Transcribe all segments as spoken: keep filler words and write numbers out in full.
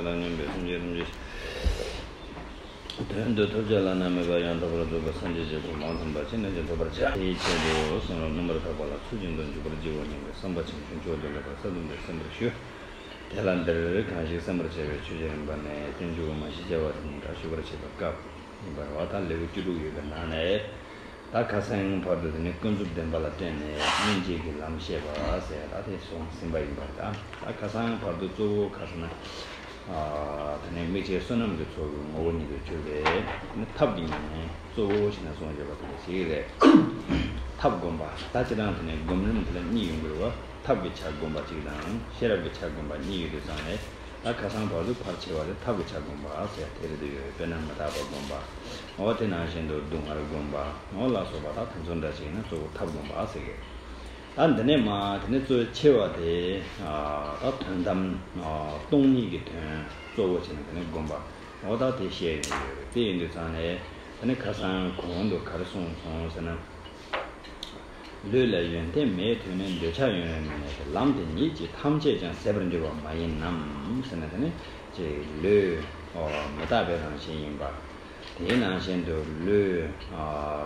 དང་མཉམ་པའི་སེམས་ཅན་ཐམས་ཅད་དོན་དུ་ཐོབ་བྱ་བླ་ན་མེད་པ་ཡང་དག་པར་རྫོགས་པའི་སངས་རྒྱས་ཀྱི་གོ་འཕང་ཐོབ་པར་ཅི་ནས་ཀྱང་ཐོབ་པར་བྱ། དེའི་ཆེད་དུ་གསུང་རབ་རྣམ་པར་དག་པ་ལ་ཚུལ་བཞིན་དུ་འཇུག་པར་བགྱིའོ་སྙམ་པའི་བསམ་པ་བྱང་ཆུབ་མཆོག་ཏུ་ལེགས་པར་གསལ་སྟོན་ཏེ་གསན་པར་ཞུ། དེ་ལ་འདིར་གང་ཞིག་གསན་པར་བྱ་བའི་ཆོས་ཀྱི་རིམ་པ་ནི་བསྟན་བཅོས་མ་ཞེས་བྱ་བ་དེ་ཉིད་ཀྱང་ཞུ་བར་བྱེད་པའི་སྐབས་ཡིན་པར་བ་དང་། ལེའུ་བཅུ་དྲུག་ཡོད་པའི་ནང་ནས། ད་ཁ་སང་བར་དུ་དེ་ནི་ཀུན་རྫོབ་བདེན་པ་ལ་བརྟེན་ནས་སྨིན་བྱེད་ཀྱི་ལམ་བཤད་པ་ཟེར་ད་དེ་སོང་ཟིན་པ་ཡིན་པར་ད། ད་ཁ་སང་བར་དུ་གཙོ་བོ་ག་ཟེར་ན། ཨ་དེ་ནི་དམིགས་བཅས་བསོད་ནམས་ཀྱི་ཚོགས་ཀྱི་ངོ་བོ་ཉིད་དུ་གྱུར་པའི་ནི་ཐབས་ཀྱི་ཉམས་ལེན་གཙོ་བོ་ཞིག་ན་སོང་བྱས་པ་དེ་འདྲ་ཞིག་རེད། ཐབས་སྒོམ་པ་ད་སྤྱིར་བཏང་དེ་ནི་སྒོམ་རིམ་དེ་ལ་གཉིས་ཡོང་གི་རེད་བ། ཐབས་ཀྱི་ཆ་བསྒོམ་པ་གཅིག་དང་ཤེས་རབ་ཀྱི་ཆ་བསྒོམ་པ་གཉིས་ཡོད་དུས་ཙང་ནས། ད་ཁ་སང་བར་དུ་ཕར་ཕྱེ་བ་དེ་ཐབས་ཀྱི་ཆ་བསྒོམ་པ་ཟེར་དེ་རེད་དུ་ཡོད་རེད། དཔེར་ན་མི་རྟག་པ་བསྒོམ་པ། འོ་དེ་ནང་བཞིན་དུ་སྡུག་བསྔལ་བསྒོམ་པ་འོ་ལ་སོགས་པ་ད་དེ་ཚོ་འདྲ་ཅིག་ཡིན་ན་གཙོ་བོ་ཐབས་བསྒོམ་པ་ཟེར་གི། ད་འདི་ནས་མ་དེ་ནས་གཙོ་ཆེ་བ་དེ་ད་དོན་དམ་སྟོང་ཉིད་ཀྱི་དོན་གཙོ་བོ་བྱས་ནས་དེ་ནས་བསྒོམ་པ་འོ་ད་དེ་བཤད་ཡོང་གི་ཡོད་རེད། དེ་ཡིན་དུས་ཙང་ནས་དེ་ནས་ཁ་སང་གོང་དུ་ག་རེ་གསུངས་སོང་ཟེར་ན། ལུས་ལ་ཡོན་ཏན་མེད་དུས་ནི། འདོད་ཆགས་ཡུན་རིང་མི་གནས་ཏེ། ལམ་དེ་ཉིད་ཀྱིས་ཐམས་ཅད་ཀྱང་། ཟད་པར་འགྱུར་བ་མ་ཡིན་ནམ། ཟེར་ན་དེ་ནི་ཅིག་ལུས་མི་རྟག་པའི་རང་བཞིན་ཡིན་པ། དེའི་ནང་བཞིན་དུ་ལུས་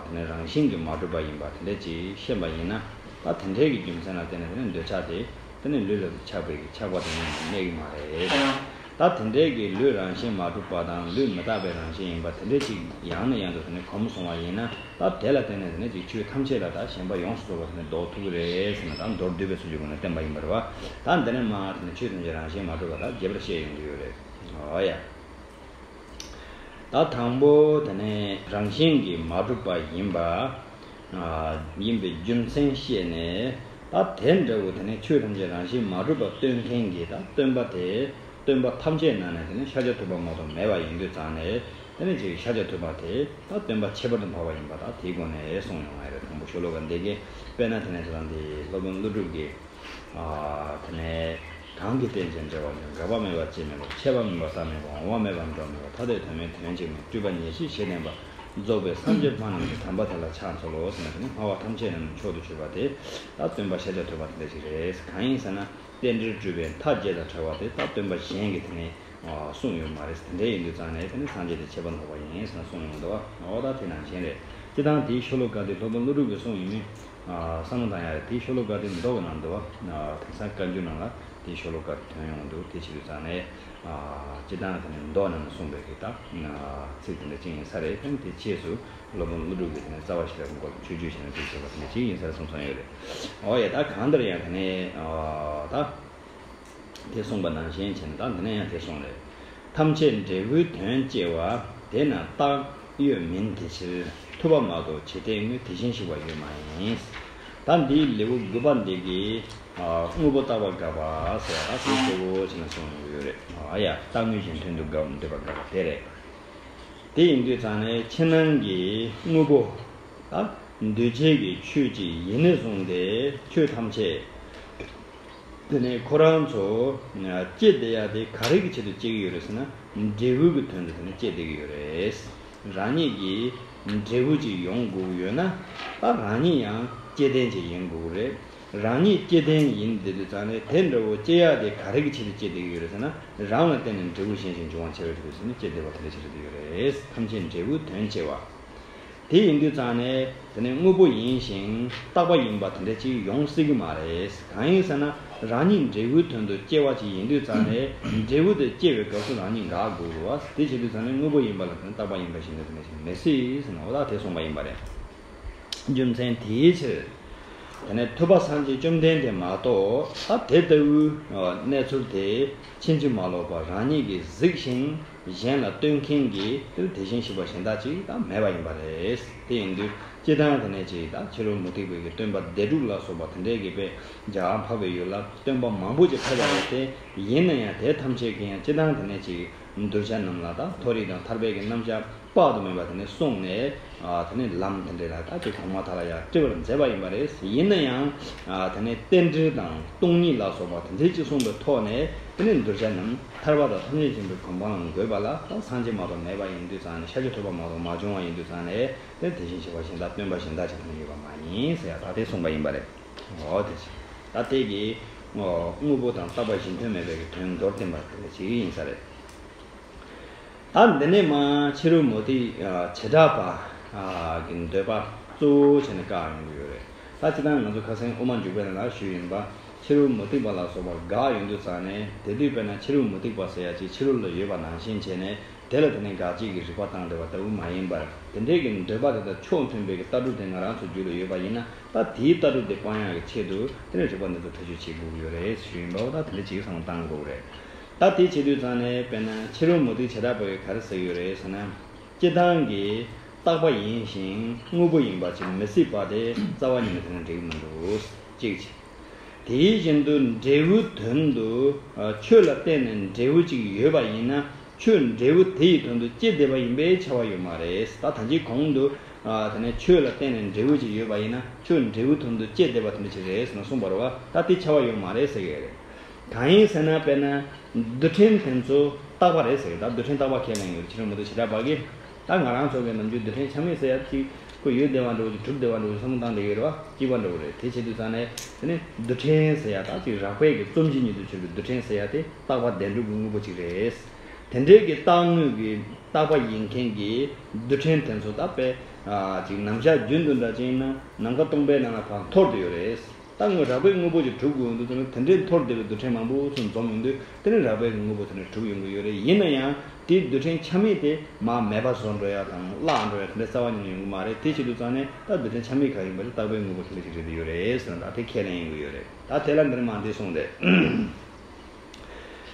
དེ་ནི་རང་བཞིན་གྱིས་མ་གྲུབ་པ་ཡིན་པ་དེ་འདྲ་ཅིག་ཤེས་པ་ཡིན་ན། ད་དེ་འདྲའི་གི་རྒྱུ་མཚན་ལ་བརྟེན་ནས་དེ་ནི་འདོད་ཆགས་དེ་དེ་ནི་ལུས་ལ་ཆགས་པའི་གི་ཆགས་པ་དེ་ནི་གནས་ཀྱི་མ་རེད། ད་དེ་འདྲའི་གི་ལུས་རང་བཞིན་མ་གྲུབ་པ་དང་ལུས་མི་རྟག་པའི་རང་བཞིན་ཡིན་པ་དེ་འདྲའི་ཅིག་ཡང་ནས་ཡང་དུ་དེ་ནི་གོམས་སོང་བ་ཡིན་ན། ད་དེ་ལ་བརྟེན་ནས་དེ་ནས་ཅིག་ཆོས་ཐམས་ཅད་ལ་ད་ཞེན་པ་ཡོངས་སུ་རྫོགས་པ་དེ་ནས་ལྡོག་ཐུབ་ཀྱི་རེད་ཟེར་ན། ད་མདོར་བསྡུས་པའི་ཚུལ་གྱི་སྒོ་ནས་བསྟན་པ་ཡིན་པ་རེད་བ། ད་འདི་ནས་མ་དེ་ནས་ཆོས་ཐམས་ཅད་རང་བཞིན་མ་གྲུབ་པ་ད་རྒྱས་པར་བཤད་ཡོང་གི་ཡོད་རེད། འོ་ཡ། ད་དང་པོ་དེ་ནས་རང་བཞིན་གྱིས་མ་གྲུབ་པ་ཡིན་པ། ཡིན་པའི་རྒྱུ་མཚན་བཤད་ནས། ད་དེ་འདྲ་བོ་དེ་ནས་ཆོས་ཐམས་ཅད་རང་བཞིན་མ་གྲུབ་པ་སྟོན་མཁན་གྱི་ད་སྟོན་པ་དེ། སྟོན་པ་ཐམས་ཅད་ནང་ནས་དེ་ནི་ཤཱཀྱ་ཐུབ་པ་མ་གཏོགས་མེད་པ་ཡིན་དུས་ཙང་ནས། དེ་ནི་ཅིག་ཤཱཀྱ་ཐུབ་པ་དེ་ད་སྟོན་པ་ཁྱད་པར་དུ་འཕགས་པ་ཡིན་པ་ད་དེའི་སྒོ་ནས་གསུངས་ཡོང་བ་རེད། དང་པོ་ཤོ་ལོ་ཀ་འདི་གའི་དཔེར་ན་དེ་ནས་དེ་དང་དེ་སློབ་དཔོན་ཀླུ་སྒྲུབ་ཀྱིས། དེ་ནས་གང་གིས་རྟེན་ཅིང་འབྲེལ་བར་འབྱུང་། འགག་པ་མེད་པ་སྐྱེ་མེད་པ། ཆད་པ་མེད་པ་རྟག་མེད་པ། འོང་བ་མེད་པ་འགྲོ་མེད་པ། ཐ་དད་དོན་མེད་དོན་གཅིག་མེད། སྤྲོས་པ་ཉེར་ཞི་ཞེས་བསྟན་པ། རྫོགས་པའི་སངས་རྒྱས་འཕགས་རྣམས་ཀྱི། དམ་པ་དེ་ལ་ཕྱག་འཚལ་ལོ་ཟེར་ན་དེ་ནི་སྨྲ་བ་ཐམས་ཅད་རྣམས་མཆོག་ཏུ་གྱུར་པ་དེ་ད་སྟོན་པ་ཤཱཀྱ་ཐུབ་པ་དེ་འདྲ་ཞིག་རེད། གང་ཡིན་ཟེར་ན། རྟེན་འབྲེལ་སྤྲོས་པའི་མཐའ་བརྒྱད་དང་བྲལ་བ་དེ་ད་སྟོན་པ་གཞན་གྱིས་དེ་ནས་གསུངས་ཡོད་མ་རེད། དེ་འདྲ་ཡིན་དུས་ཙང་ནས་དེ་ནི་སངས་རྒྱས་དེ་ཁྱད་པར་འཕགས་པ་ཡིན་ཟེར་ན་གསུངས་ཡོང་འདུག་འོ་ད་དེ་ནང་བཞིན་རེད། སྤྱིར་བཏང་དེའི་ཤོ་ལོ་ཀ་དེ་སློབ་དཔོན་ཀླུ་སྒྲུབ་ཀྱིས་གསུངས་ཡིན་མིན་བསམ་བློ་བཏང་ཡ་རེད། དེའི་ཤོ་ལོ་ཀ་དེ་མདོ་གི་ནང་འདུག་བ། དེང་སང་བཀའ་འགྱུར་ནང་ལ་དེའི་ཤོ་ལོ་ཀ་དེ་ཐོན་ཡོང་འདུག་དེ་བྱེད་དུས་ཙང་ནས་སྤྱིར་བཏང་དེ་ནི་མདོ་ནང་ན་གསུངས་པའི་གི་ད་ཚིག་དེ་འདྲ་ཅིག་ཡིན་ས་རེད། དེ་ནི་དེ་རྗེས་སུ་སློབ་དཔོན་ཀླུ་སྒྲུབ་ཀྱིས་དེ་ནི་རྩ་བ་ཤེས་རབ་མགོ་ལ་ཆོས་བརྒྱུད་ཞེས་ནས་དེ་བྱས་པ་དེ་འདྲ་ཅིག་ཡིན་ས་རེད་གསུངས་སོང་ཡོད་རེད། འོ་ཡ། ད་གང་ལྟར་ཡང་དེ་ནས་ད། དེ་གསུངས་པ་ནང་བཞིན་བྱས་ནས་ད་འདི་ནས་ཡང་དེ་གསུངས་རེད། ཐམས་ཅད་འབྲས་བུའི་དོན་སྐྱེ་བ། དེ་ན་བཏགས་ཡོད་མིན་དེ་ཕྱིར། ཐུབ་པ་མ་གཏོགས་ཇི་སྟེ་དངོས། དེ་བཞིན་གཤེགས་པ་ཡོད་མ་ཡིན། ད་འདིའི་ལེའུ་དགུ་པ་འདི་གི་དངོས་པོ་བཏགས་པ་དགག་པ་ཟེར་བ་ད་དེ་གཙོ་བོ་བྱས་ནས་གསུངས་ཡོང་གི་ཡོད་རེད། ཨ་ཡ། བཏགས་དངོས་གཞན་དོན་དུ་དགག་འདོད་པ་དགག་པ་དེ་རེད། དེ་ཡིན་དུས་ཙང་ནས་ཕྱི་ནང་གི་དངོས་པོ། ད་འདུས་བྱས་ཀྱི་ཆོས་ཅིག་ཡིན་ནས་བཟུང་སྟེ་ཆོས་ཐམས་ཅད། དེ་ནས་ཁོ་རང་ཚོ་སྐྱེ་བསྡད་ཡ་དེ་ག་རེ་གི་ཆེད་དུ་སྐྱེ་གི་ཡོད་རེད་ཟེར་ན། འབྲས་བུ་གི་དོན་དུ་དེ་ནས་སྐྱེ་བསྡད་ཀྱི་ཡོད་རེད། རང་ཉིད་ཀྱི་འབྲས་བུ་ཅིག་ཡོང་དགོས་ཀྱི་ཡོད་ན། ད་རང་ཉིད་ཡང་སྐྱེ་ལྡན་ཅིག་ཡིན་དགོས་ཀྱི་རེད། རང་ཉིད་སྐྱེ་ལྡན་ཡིན་བསྡད་དུས་ཙང་ནས་དེ་འདྲ་བོ་སྐྱེ་ཡ་དེ་ག་རེ་གི་ཆེད་དུ་སྐྱེ་བསྡད་ཀྱི་ཡོད་རེད་ཟེར་ན། རང་ལ་བརྟེན་ནས་འབྲས་བུ་གཞན་ཞིག་འབྱུང་བར་བྱ་བའི་ཕྱིར་ཟེར་ནས་སྐྱེ་བསྡད་པ་དེ་འདྲ་ཆེད་དུ་ཡོད་རེད། ཐམས་ཅད་འབྲས་བུའི་དོན་སྐྱེ་བ། དེ་ཡིན་དུས་ཙང་ནས་དེ་ནི་དངོས་པོ་ཡིན་ཞིང་རྟག་པ་ཡིན་པ་དེ་འདྲ་ཅིག་ཡོང་སྲིད་ཀྱི་མ་རེད། གང་ཡིན་ཟེར་ན། རང་ཉིད་འབྲས་བུའི་དོན་དུ་སྐྱེ་བ་ཅིག་ཡིན་དུས་ཙང་ནས་འབྲས་བུ་དེ་སྐྱེ་བའི་སྐབས་སུ་རང་ཉིད་འགག་དགོས་རེད་བ། དེ་བྱེད་དུས་ཙང་ནས་དངོས་པོ་ཡིན་པ་ལ་དེ་ནི་རྟག་པ་ཡིན་པ་ཞིག་ནི་དེ་འདྲ་ཞིག་མི་སྲིད་ཟེར་ན། འོ་ད་དེ་གསུངས་པ་ཡིན་པ་རེད། རྒྱུ་མཚན་དེའི་ཕྱིར། དེ་ནས་ཐུབ་པ་སངས་རྒྱས་བཅོམ་ལྡན་འདས་མ་གཏོགས་ད་དེ་ལྟ་བུའི་གནས་ཚུལ་དེ་ཕྱིན་ཅི་མ་ལོག་པར་རང་ཉིད་ཀྱིས་གཟིགས་ཤིང་གཞན་ལ་སྟོན་མཁན་གྱི་དེ་བཞིན་གཤེགས་པ་གཞན་དག་ཅིག་ད་མེད་པ་ཡིན་པ་རེད། དེ་ཡིན་དུས་སྤྱིར་བཏང་དེ་ནས་ཅིག་ད་ཕྱི་རོལ་མུ་སྟེགས་པའི་གི་སྟོན་པ་སྡེ་དྲུག་ལ་སོགས་པ་དེ་འདྲའི་གི་དཔེ་རྒྱ་གར་འཕགས་པའི་ཡུལ་ལ་སྟོན་པ་མང་པོ་ཅིག་ཕེབས་པ་རེད་དེ། ཡིན་ན་ཡང་དེ་ཐམས་ཅད་ཀྱིས་ཡང་སྤྱིར་བཏང་དེ་ནས་ཅིག་གདུལ་བྱ་རྣམས་ལ་ད་མཐོ་རིས་དང་ཐར་པའི་གི་རྣམ་གཞག་དཔག་ཏུ་མེད་པ་དེ་ནས་གསུངས་ནས། ཨ་དེ་ནས་ལམ་དེ་འདྲ་ལ་ད་དེ་གོང་མ་དག་ལ་ཡང་སྤྲད་པར་མཛད་པ་ཡིན་པ་རེད། ཡིན་ན་ཡང་ཨ་དེ་ནས་རྟེན་འབྲེལ་དང་སྟོང་ཉིད་ལ་སོགས་པ་དེ་འདྲའི་ཅིག་གསུངས་པའི་ཐོག་ནས། དེ་ནས་གདུལ་བྱ་རྣམས་ཐར་པ་དང་ཐམས་ཅད་མཁྱེན་པའི་གོ་འཕང་ལ་འགོད་པ་ལ་ད་སངས་རྒྱས་མ་གཏོགས་མེད་པ་ཡིན་དུས་ཙང་ནས། ཤཱཀྱ་ཐུབ་པ་མ་གཏོགས་མ་བྱུང་བ་ཡིན་དུས་ཙང་ནས། དེ་དེ་བཞིན་གཤེགས་པ་གཞན་དག་སྟོན་པ་གཞན་དག་ཅིག་ཐོན་ཡོད་པ་མ་ཡིན་ཟེར་ཡ་ད་དེ་གསུངས་པ་ཡིན་པ་རེད། འོ་དེ་བཞིན་ད་དེ་གི་དངོས་པོ་དང་རྟག་པ་གཞན་དོན་མེད་པའི་གི་དོན་མདོར་བསྟན་པ་དེ་འདྲ་ཅིག་ཡིན་ས་རེད། ད་འདི་ནས་མར་ཕྱི་རོལ་མུ་སྟེགས་བྱེ་བྲག་པ་གི་འདོད་པ་གཙོ་བོ་བྱས་ནས་བཀག་ཡོང་གི་ཡོད་རེད། ད་སྤྱིར་བཏང་ང་ཚོ་ཁ་སང་དབུ་མ་འཇུག་པའི་ནང་ལ་ཞུས་ཡིན་པ། ཕྱི་རོལ་མུ་སྟེགས་པ་ལ་སོགས་པ་དགག་ཡོང་དུས་ཙང་ནས། དེ་དུས་དཔེར་ན་ཕྱི་རོལ་མུ་སྟེགས་པ་ཟེར་ཡ་ཅིག་ཕྱི་རོལ་ལ་ཡོད་པ་ནང་བཞིན་བྱས་ནས། དེ་ལ་དེ་ནས་དགག་བྱའི་གི་རིགས་པ་བཏང་བསྡད་པ་ལྟ་བུ་མ་ཡིན་པར། དེ་འདྲའི་གི་འདོད་པ་དེ་དང་ཕྱོགས་མཐུན་པའི་གི་ལྟ་གྲུབ་དེ་ང་རང་ཚོ་རྒྱུད་ལ་ཡོད་པ་ཡིན་ན། ད་དེའི་ལྟ་གྲུབ་དེ་སྤང་ཡག་གི་ཆེད་དུ་དེ་ནས་རིགས་པ་འདི་ཚོ་ཐག་གཅོད་བྱེད་དགོས་ཀྱི་ཡོད་རེད་ཞུས་ཡིན་པ། འོ་ད་དེ་འདྲ་ཅིག་བསམ་བློ་བཏང་དགོས་རེད། ད་དེ་བྱེད་དུས་ཙང་ནས་དཔེར་ན་ཕྱི་རོལ་མུ་སྟེགས་བྱེ་བྲག་པ་གིས་ག་རེ་ཟེར་གྱི་ཡོད་རེད་ཟེར་ན། སྤྱིར་བཏང་གི་རྟག་པ་ཡིན་ཞིང་དངོས་པོ་ཡིན་པ་ཅིག་མི་སྲིད་པ་དེ་རྩ་བ་ཉིད་ནས་དེ་ནས་འགྲིག་གི་མི་འདུག་གཅིག་བྱས། དེ་བཞིན་དུ་འབྲས་བུའི་དོན་དུ་ཨ་ཆོས་ལ་བརྟེན་ནས་འབྲས་བུ་ཅིག་ཡོད་པ་ཡིན་ན། ཆོས་འབྲས་བུ་དེ་ཡི་དོན་དུ་སྐྱེ་བསྡད་པ་ཡིན་པས་ཁྱབ་པ་ཡོད་མ་རེད། ད་ད་ཅིག་གོང་དུ་ཨ་དེ་ནས་ཆོས་ལ་བརྟེན་ནས་འབྲས་བུ་ཅིག་ཡོད་པ་ཡིན་ན། ཆོས་འབྲས་བུའི་དོན་དུ་སྐྱེ་བསྡད་པ་དེ་འདྲ་ཅིག་རེད་ཟེར་ནས་གསུངས་པ་རེད་བ། ད་དེ་ཁྱབ་པ་ཡོད་མ་རེད་ཟེར་གྱི་རེད། གང་ཡིན་ཟེར་ན། དཔེར་ན་རྡུལ་ཕྲན་དེ་ཚོ་རྟག་པ་རེད་ཟེར་གྱི། ད་རྡུལ་ཕྲན་རྟག་པ་ཁས་ལེན་ཡོད་རེད། ཕྱི་རོལ་མུ་སྟེགས་བྱེ་བྲག་པ་གིས། ད་ང་རང་ཚོ་གི་ནམ་རྒྱུན་རྡུལ་ཕྲན་ཆ་མེད་ཟེར་ཡ་ཅིག་ཁོ་ཡོད་བསྡད་པ་འདྲ་བོ་ཅིག་གྲུབ་བསྡད་པ་འདྲ་བོ་བསམ་བློ་བཏང་བསྡད་ཡོད་རེད་བ། སྐྱིད་པ་འདྲ་བོ་རེད། དེ་བྱེད་དུས་ཙང་ནས་དེ་ནི་རྡུལ་ཕྲན་ཟེར་ཡ་ད་ཅིག་རགས་པའི་གི་རྩོམ་གཞི་ཉིད་དུ་གྱུར་པའི་རྡུལ་ཕྲན་ཟེར་ཡ་དེ་རྟག་པ་བདེན་གྲུབ་ཀྱི་དངོས་པོ་ཅིག་རེད། དེ་འདྲའི་གི་རྟག་དངོས་ཀྱི་རྟག་པ་ཡིན་མཁན་གྱི་རྡུལ་ཕྲན་དེ་ཚོ་ད་དཔེ་ཨ་ཅིག་ནམ་ཞག་རྒྱུན་དུ་འདྲ་ཅིག་ཡིན་ན་ནམ་མཁའ་སྟོང་པའི་ནང་ལ་ཕར་འཐོར་བསྡད་ཡོད་རེད། ད་དངོས་རགས་པའི་དངོས་པོ་ཅིག་གྲུབ་དགོས་ཡོང་དུས་ཙམ་ནས། དེ་འདྲའི་འཐོར་བསྡད་པའི་རྡུལ་ཕྲན་མང་པོ་ཚོ་འཛོམས་ཡོང་དུས། དེ་ནི་རགས་པའི་དངོས་པོ་དེ་འདྲ་གྲུབ་ཡོང་གི་ཡོད་རེད། ཡིན་ན་ཡང་དེའི་རྡུལ་ཕྲན་ཆ་མེད་དེ་མར་མེད་པ་བཟོ་འགྲོ་ཡ་དང་བརླག་འགྲོ་ཡ་དེ་འདྲ་རྩ་བ་ཉིད་ནས་ཡོང་གི་མ་རེད། དེ་བྱེད་དུས་ཙང་ནས་ད་རྡུལ་ཕྲན་ཆ་མེད་གང་ཡིན་པ་དེ་རྟག་པའི་དངོས་པོ་དེ་འདྲ་ཅིག་རེད་ཡོད་རེད་ཟེར་ན། ད་དེ་ཁས་ལེན་ཡོང་གི་ཡོད་རེད། ད་དེ་ལ་འདིར་མ་འདི་གསུངས་ཏེ།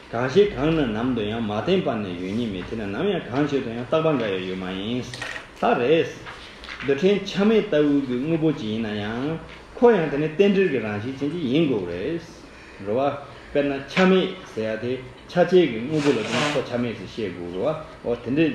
གང་ཞིག་གང་ན་ནམ་དུ་ཡང་། མ་བརྟེན་པར་ནི་ཡོད་ཉིད་མེད། དེ་ན་ནམ་ཡང་གང་ཞིག་ཏུ་ཡང་། རྟག་པ་འགའ་ཡང་ཡོད་མ་ཡིན། ད་རེད། རྡུལ་ཕྲན་ཆ་མེད་ལྟ་བུའི་གི་དངོས་པོ་ཅིག་ཡིན་ན་ཡང་། ཁོ་ཡང་དེ་ནི་རྟེན་འབྲེལ་གྱི་རང་བཞིན་ཅན་ཅིག་ཡིན་དགོས་རེད། རེད་བ། དཔེར་ན་ཆ་མེད་ཟེར་ཡ་དེ་ཆ་བཅས་ཀྱི་དངོས་པོ་ལ་དེ་ནི་ཁོ་ཆ་མེད་ཟེར་བཤད་དགོས་རེད་བ། འོ་དེ་འདྲ་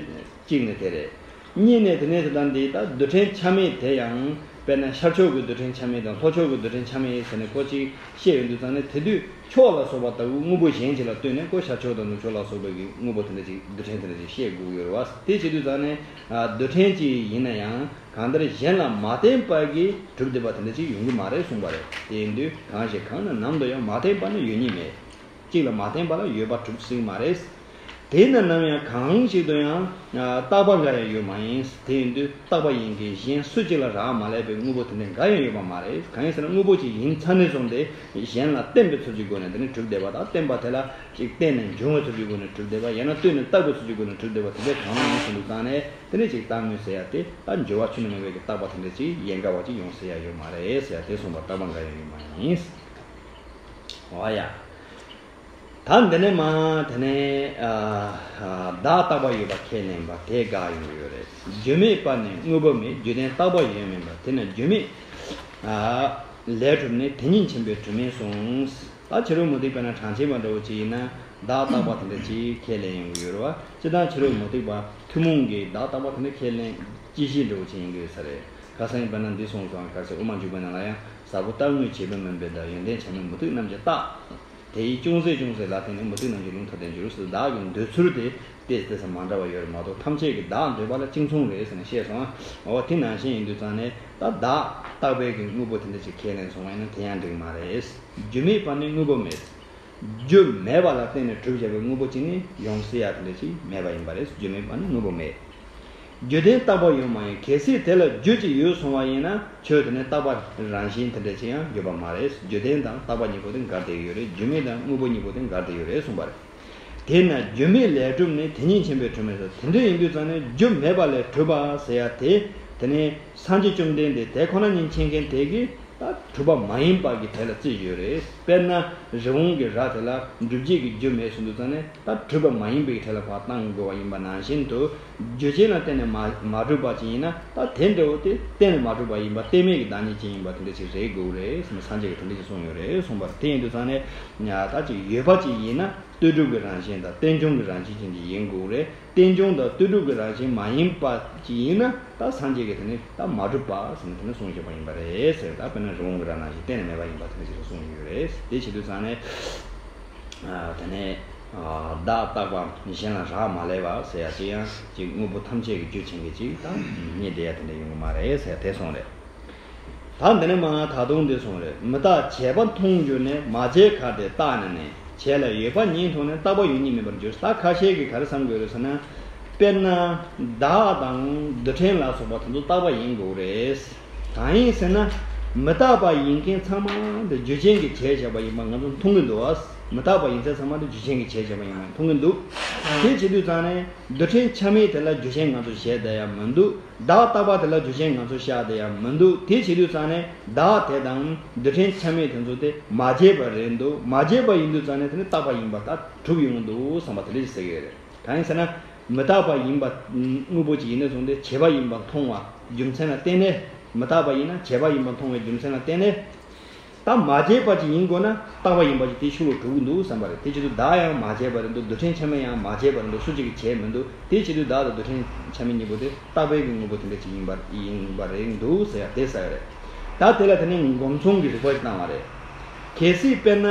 གཅིག་ནི་དེ་རེད། གཉིས་ནས་དེ་ནས་དེ་དང་འདི་ད་རྡུལ་ཕྲན་ཆ་མེད་དེ་ཡང་། དཔེར་ན་ཤར་ཕྱོགས་ཀྱི་རྡུལ་ཕྲན་ཆ་མེད་དང་ལྷོ་ཕྱོགས་ཀྱི་རྡུལ་ཕྲན་ཆ་མེད་ཟེར་ནས་ཁོ་ཅིག་བཤད་ཡོང་དུས་ཙང་ནས། དེ་དུས་ཕྱོགས་ལ་སོགས་པ་ལྟ་བུའི་དངོས་པོ་གཞན་ཅིག་ལ་ལྟོས་ནས་ཁོ་ཤར་ཕྱོགས་དང་ནུབ་ཕྱོགས་ལ་སོགས་པའི་གི་དངོས་པོ་དེ་འདྲ་ཅིག་རྡུལ་ཕྲན་དེ་འདྲ་ཅིག་བཤད་དགོས་ཡོད་རེད་བ། དེ་བྱེད་དུས་ཙང་ནས་ཨ་རྡུལ་ཕྲན་ཅིག་ཡིན་ན་ཡང་། གང་ལྟར་གཞན་ལ་མ་བརྟེན་པ་གིས་གྲུབ་བསྡད་པ་དེ་འདྲ་ཅིག་ཡོང་གི་མ་རེད་གསུངས་པ་རེད། དེ་ཡིན་དུས་གང་ཞིག་གང་ན་ནམ་དུ་ཡང་། མ་བརྟེན་པར་ནི་ཡོད་ཉིད་མེད། གཅིག་ལ་མ་བརྟེན་པ་ལ་ཡོད་པ་གྲུབ་སྲིད་མ་རེད། དེས་ན་ནམ་ཡང་གང་ཞིག་ཏུ་ཡང་། ཨ་རྟག་པ་འགའ་ཡང་ཡོད་མ་ཡིན། དེ་ཡིན་དུས་རྟག་པ་ཡིན་མཁན་གཞན་སུ་གཅིག་ལ་རག་མ་ལས་པའི་དངོས་པོ་དེ་འདྲ་འགའ་ཡང་ཡོད་པ་མ་རེད། གང་ཡིན་ཟེར་ན། དངོས་པོ་གཅིག་ཡིན་ཚར་ནས་བཟུང་སྟེ་གཞན་ལ་བརྟེན་པའི་ཚུལ་གྱི་སྒོ་ནས་དེ་ནི་གྲུབ་བསྡད་པ་དང་། བརྟེན་པ་དེ་ལ་ཅིག་བརྟེན་ནས་འབྱུང་བའི་ཚུལ་གྱི་སྒོ་ནས་གྲུབ་བསྡད་པ། ཡང་ན་ལྟོས་ནས་བཏགས་པའི་ཚུལ་གྱི་སྒོ་ནས་གྲུབ་བསྡད་པ་དེ་འདྲ་གང་རུང་ཡིན་ཟེར་དུས་ཙང་ནས། དེ་ནི་ཅིག་རྟག་དངོས་ཟེར་ཡ་དེ་ད་འགྱུར་བ་ཁྱོན་ནས་མེད་པའི་གི་རྟག་པ་དེ་འདྲ་ཅིག་ཡན་གར་བ་ཅིག་ཡོང་ས་ཡ་ཡོད་མ་རེད་ཟེར་ཡ་དེ་གསུངས་པ། རྟག་པ་འགའ་ཡང་ཡོད་མ་ཡིན། འོ་ཡ། ད་འདི་ནས་མར་དེ་ནས་ཨ་ཨ་བདག་རྟག་པ་ཡོད་པ་ཁས་ལེན་པ་དེ་དགག་ཡོང་གི་ཡོད་རེད། རྒྱུ་མེད་པར་ནི་དངོས་པོ་མེད། རྒྱུ་ལྡན་རྟག་པ་ཡོད་མིན་པ། དེས་ན་རྒྱུ་མེད་ཨ་ལས་གྲུབ་ནས། དེ་ཉིད་ཆེན་པོའི་དྲི་མས་གསུངས། ད་ཕྱི་རོལ་མུ་སྟེགས་པ་ན་གྲངས་ཅན་པ་འདྲ་བོ་ཅིག་ཡིན་ན། བདག་རྟག་པ་དེ་འདྲ་ཅིག་ཁས་ལེན་ཡོང་གི་ཡོད་རེད་བ། སྤྱིར་བཏང་ཕྱི་རོལ་མུ་སྟེགས་པ་ཐུན་མོང་གིས་བདག་རྟག་པ་དེ་འདྲ་ཁས་ལེན་སྤྱི་བཤད་འདྲ་བོ་ཅིག་ཡིན་གྱི་ཡོད་ས་རེད། ཁ་སང་ཡིན་པ་ན་འདི་གསུངས་སོང་། ག་ཚོད་དབུ་མ་འཇུག་པའི་ནང་ལ་ཡང་། ཟབ་པོ་རྟག་དངོས་བྱེད་པས་མུན་པའི་མདའ། ཡོན་ཏན་ཆ་མེད་མུ་སྟེགས་རྣམས་ཀྱིས་བརྟག། དེ་ཡིས་ཅུང་ཟད་ཅུང་ཟད་ལ་བརྟེན་ནས། མུ་སྟེགས་རྣམས་ཀྱི་ལུང་ཐ་དད་འགྱུར། ཟེར། བདག་གི་འདོད་ཚུལ་དེ་ཏོག་ཙམ་མ་འདྲ་བ་ཡོད་རེད་མ་གཏོགས། ཐམས་ཅད་ཀྱི་བདག་འདོད་པ་ལ་གཅིག་མཚུངས་རེད་ཟེར་ནས་བཤད་སོང་། འོ་དེ་ནང་བཞིན་ཡིན་དུས་ཙང་ནས། ད་བདག་རྟག་པའི་གི་དངོས་པོ་དེ་འདྲ་ཅིག་ཁས་ལེན་སོང་བ་ཡིན་ན་དེ་ཡང་འགྲིག་མ་རེད། རྒྱུ་མེད་པར་ནི་དངོས་པོ་མེད། རྒྱུ་མེད་པ་ལ་བརྟེན་ནས་གྲུབ་བཞག་པའི་དངོས་པོ་གཅིག་ནི་ཡོང་སྲིད་ཡ་དེ་འདྲ་ཅིག་མེད་པ་ཡིན་པ་རེད། རྒྱུ་མེད་པར་ནི་དངོས་པོ་མེད། རྒྱུ་ལྡན་རྟག་པ་ཡོད་མ་ཡིན། གལ་སྲིད་དེ་ལ་རྒྱུ་ཅིག་ཡོད་སོང་བ་ཡིན་ན། ཆོས་དེ་ནི་རྟག་པ་རང་བཞིན་དེ་འདྲ་ཅིག་ཡང་ཡོད་པ་མ་རེད། རྒྱུ་ལྡན་དང་རྟག་པ་གཉིས་པོ་དེ་འགལ་བསྡད་ཡོད་རེད། རྒྱུ་མེད་དང་དངོས་པོ་གཉིས་པོ་དེ་འགལ་བསྡད་ཡོད་རེད་གསུངས་པ་རེད། དེས་ན་རྒྱུ་མེད་ལས་གྲུབ་ནས། དེ་ཉིད་ཆེན་པོའི་དྲི་མས་གསུངས། དེ་འདྲ་ཡིན་དུས་ཙང་ནས་རྒྱུ་མེད་པ་ལས་གྲུབ་པ་ཟེར་ཡ་དེ། དེ་ནི་སངས་རྒྱས་བཅོམ་ལྡན་འདས་དེ་ཁོ་ན་ཉིད་མཁྱེན་མཁན་དེ་གིས་ད་གྲུབ་པ་མ་ཡིན་པ་གི་གྲས་ལ་བརྩིས་ཡོད་རེད། དཔེར་ན་རི་བོང་གི་རྭ་དེ་ལ་འགྲུབ་བྱེད་ཀྱི་རྒྱུ་མེད་གསུངས་དུས་ཙང་ནས། ད་གྲུབ་པ་མ་ཡིན་པའི་གྲས་ལ་ཕར་བཏང་དགོས་པ་ཡིན་པ་ནང་བཞིན་དུ། རྒྱུ་ཅན་ལ་བརྟེན་ནས་མ་མ་གྲུབ་པ་ཅིག་ཡིན་ན། ད་དེ་འདྲ་བོ་དེ་གཏན་ནས་མ་གྲུབ་པ་ཡིན་པ། རྟེན་མེད་ཀྱི་བདག་ཉིད་ཅན་ཡིན་པ་དེ་འདྲ་ཅིག་རེད་དགོས་རེད་ཟེར་ནས་སངས་རྒྱས་ཀྱིས་དེ་འདྲ་ཅིག་གསུངས་ཡོད་རེད་གསུངས་པ་རེད། དེ་ཡིན་དུས་ཙང་ནས་ད་ཅིག་ཡོད་པ་ཅིག་ཡིན་ན། ལྟོས་གྲུབ་ཀྱི་རང་བཞིན་དང་རྟེན་འབྱུང་གི་རང་བཞིན་ཅན་གྱི་ཡིན་དགོས་རེད། རྟེན་འབྱུང་དང་ལྟོས་གྲུབ་ཀྱི་རང་བཞིན་མ་ཡིན་པ་ཅིག་ཡིན་ན། ད་སངས་རྒྱས་ཀྱིས་དེ་ནི་ད་མ་གྲུབ་པ་ཟེར་ནས་དེ་ནི་གསུངས་བཞག་པ་ཡིན་པ་རེད་ཟེར། ད་དཔེར་ན་རི་བོང་གི་རྭ་ནང་བཞིན་གཏན་ནས་མེད་པ་ཡིན་པ་དེ་འདྲ་ཅིག་གསུངས་ཡོད་རེད། དེ་བྱེད་དུས་ཙང་ནས་ཨ་དེ་ནས་ཨ་བདག་རྟག་པ་གཞན་ལ་རག་མ་ལས་པ་ཟེར་ཡ་ཅིག་ཡང་ཅིག་དངོས་པོ་ཐམས་ཅད་ཀྱི་རྒྱུ་ཅན་གྱི་ཅིག་ད་རྙེད་བསྡད་ཡ་དེ་འདྲ་ཡོང་གི་མ་རེད་ཟེར་ཡ་དེ་གསུངས་རེད། ད་འདི་ནས་མར་ད་དུང་འདི་གསུངས་རེད། མི་རྟག་བྱས་པ་མཐོང་གྱུར་ནས། མ་བྱས་གར་དེ་བརྟགས་ནས་ནི། བྱས་ལ་ཡོད་པ་ཉིད་མཐོང་ནས། རྟག་པ་ཡོད་ཉིད་མིན་པར་འགྱུར། ད་ཁ་ཤས་ཀྱིས་ག་རེ་བསམ་གྱི་ཡོད་རེད་ཟེར་ན། དཔེར་ན་བདག་དང་རྡུལ་ཕྲན་ལ་སོགས་པ་དེ་ཚོ་རྟག་པ་ཡིན་དགོས་རེད། གང་ཡིན་ཟེར་ན། མི་རྟག་པ་ཡིན་མཁན་ཚང་མ་འདི་རྒྱུ་རྐྱེན་གྱིས་བྱས་བཞག་པ་ཡིན་པ་ང་ཚོ་མཐོང་གི་འདུག་ཨ། མི་རྟག་པ་ཡིན་ཚད་ཚང་མ་འདི་རྒྱུ་རྐྱེན་གྱིས་བྱས་བཞག་པ་ཡིན་པ་མཐོང་གི་འདུག་དེ་བྱེད་དུས་ཙང་ནས་རྡུལ་ཕྲན་ཆ་མེད་དེ་ལ་རྒྱུ་རྐྱེན་ང་ཚོ་བཞེད་བསྡད་ཡ་མི་འདུག་བདག་རྟག་པ་དེ་ལ་རྒྱུ་རྐྱེན་ང་ཚོ་བཞག་བསྡད་ཡ་མི་འདུག་དེ་བྱེད་དུས་ཙང་ནས་བདག་དེ་དང་རྡུལ་ཕྲན་ཆ་མེད་དེ་ཚོ་དེ་མ་བརྗེད་པ་རེད་འདུག་མ་བརྗེད་པ་ཡིན་དུས་ཙང་ནས་དེ་ནི་རྟག་པ་ཡིན་པ་ལྟར་གྲུབ་ཡོང་གི་འདུག་བསམ་པ་དེ་འདྲ་ཞིག་ཟེར་གི་ཡོད་རེད། གང་ཡིན་ཟེར་ན། མི་རྟག་པ་ཡིན་པ་དངོས་པོ་ཅིག་ཡིན་ནས་བཟུང་སྟེ་བྱས་པ་ཡིན་པར་མཐོང་བ་རྒྱུ་མཚན་ལ་བརྟེན་ནས། མི་རྟག་པ་ཡིན་ན་བྱས་པ་ཡིན་པར་མཐོང་བའི་རྒྱུ་མཚན་ལ་བརྟེན་ནས། ད་མ་བརྗེད་པ་ཅིག་ཡིན་དགོས་ན་རྟག་པ་ཡིན་པ་ཅིག་དེའི་ཤུགས་ལ་གྲུབ་ཀྱི་འདུག་བསམ་པ་རེད། དེ་བྱེད་དུས་བདག་ཡང་མ་བརྗེད་པ་རེད་འདུག་རྡུལ་ཕྲན་ཆ་མེད་ཡང་མ་བརྗེད་པ་རེད་འདུག་སུ་གཅིག་གིས་བྱས་མི་འདུག་དེ་བྱེད་དུས་བདག་དང་རྡུལ་ཕྲན་ཆ་མེད་གཉིས་པོ་དེ་རྟག་པའི་གི་དངོས་པོ་དེ་འདྲ་ཅིག་ཡིན་པ་ཡིན་པ་རེད་འདུག་ཟེར་ཡ་དེ་ཟེར་ཡ་རེད། ད་དེ་ལ་དེ་ནས་སྒོམ་མཚུངས་ཀྱི་རིགས་པ་ཞིག་བཏང་བ་རེད། གལ་སྲིད་དཔེར་ན།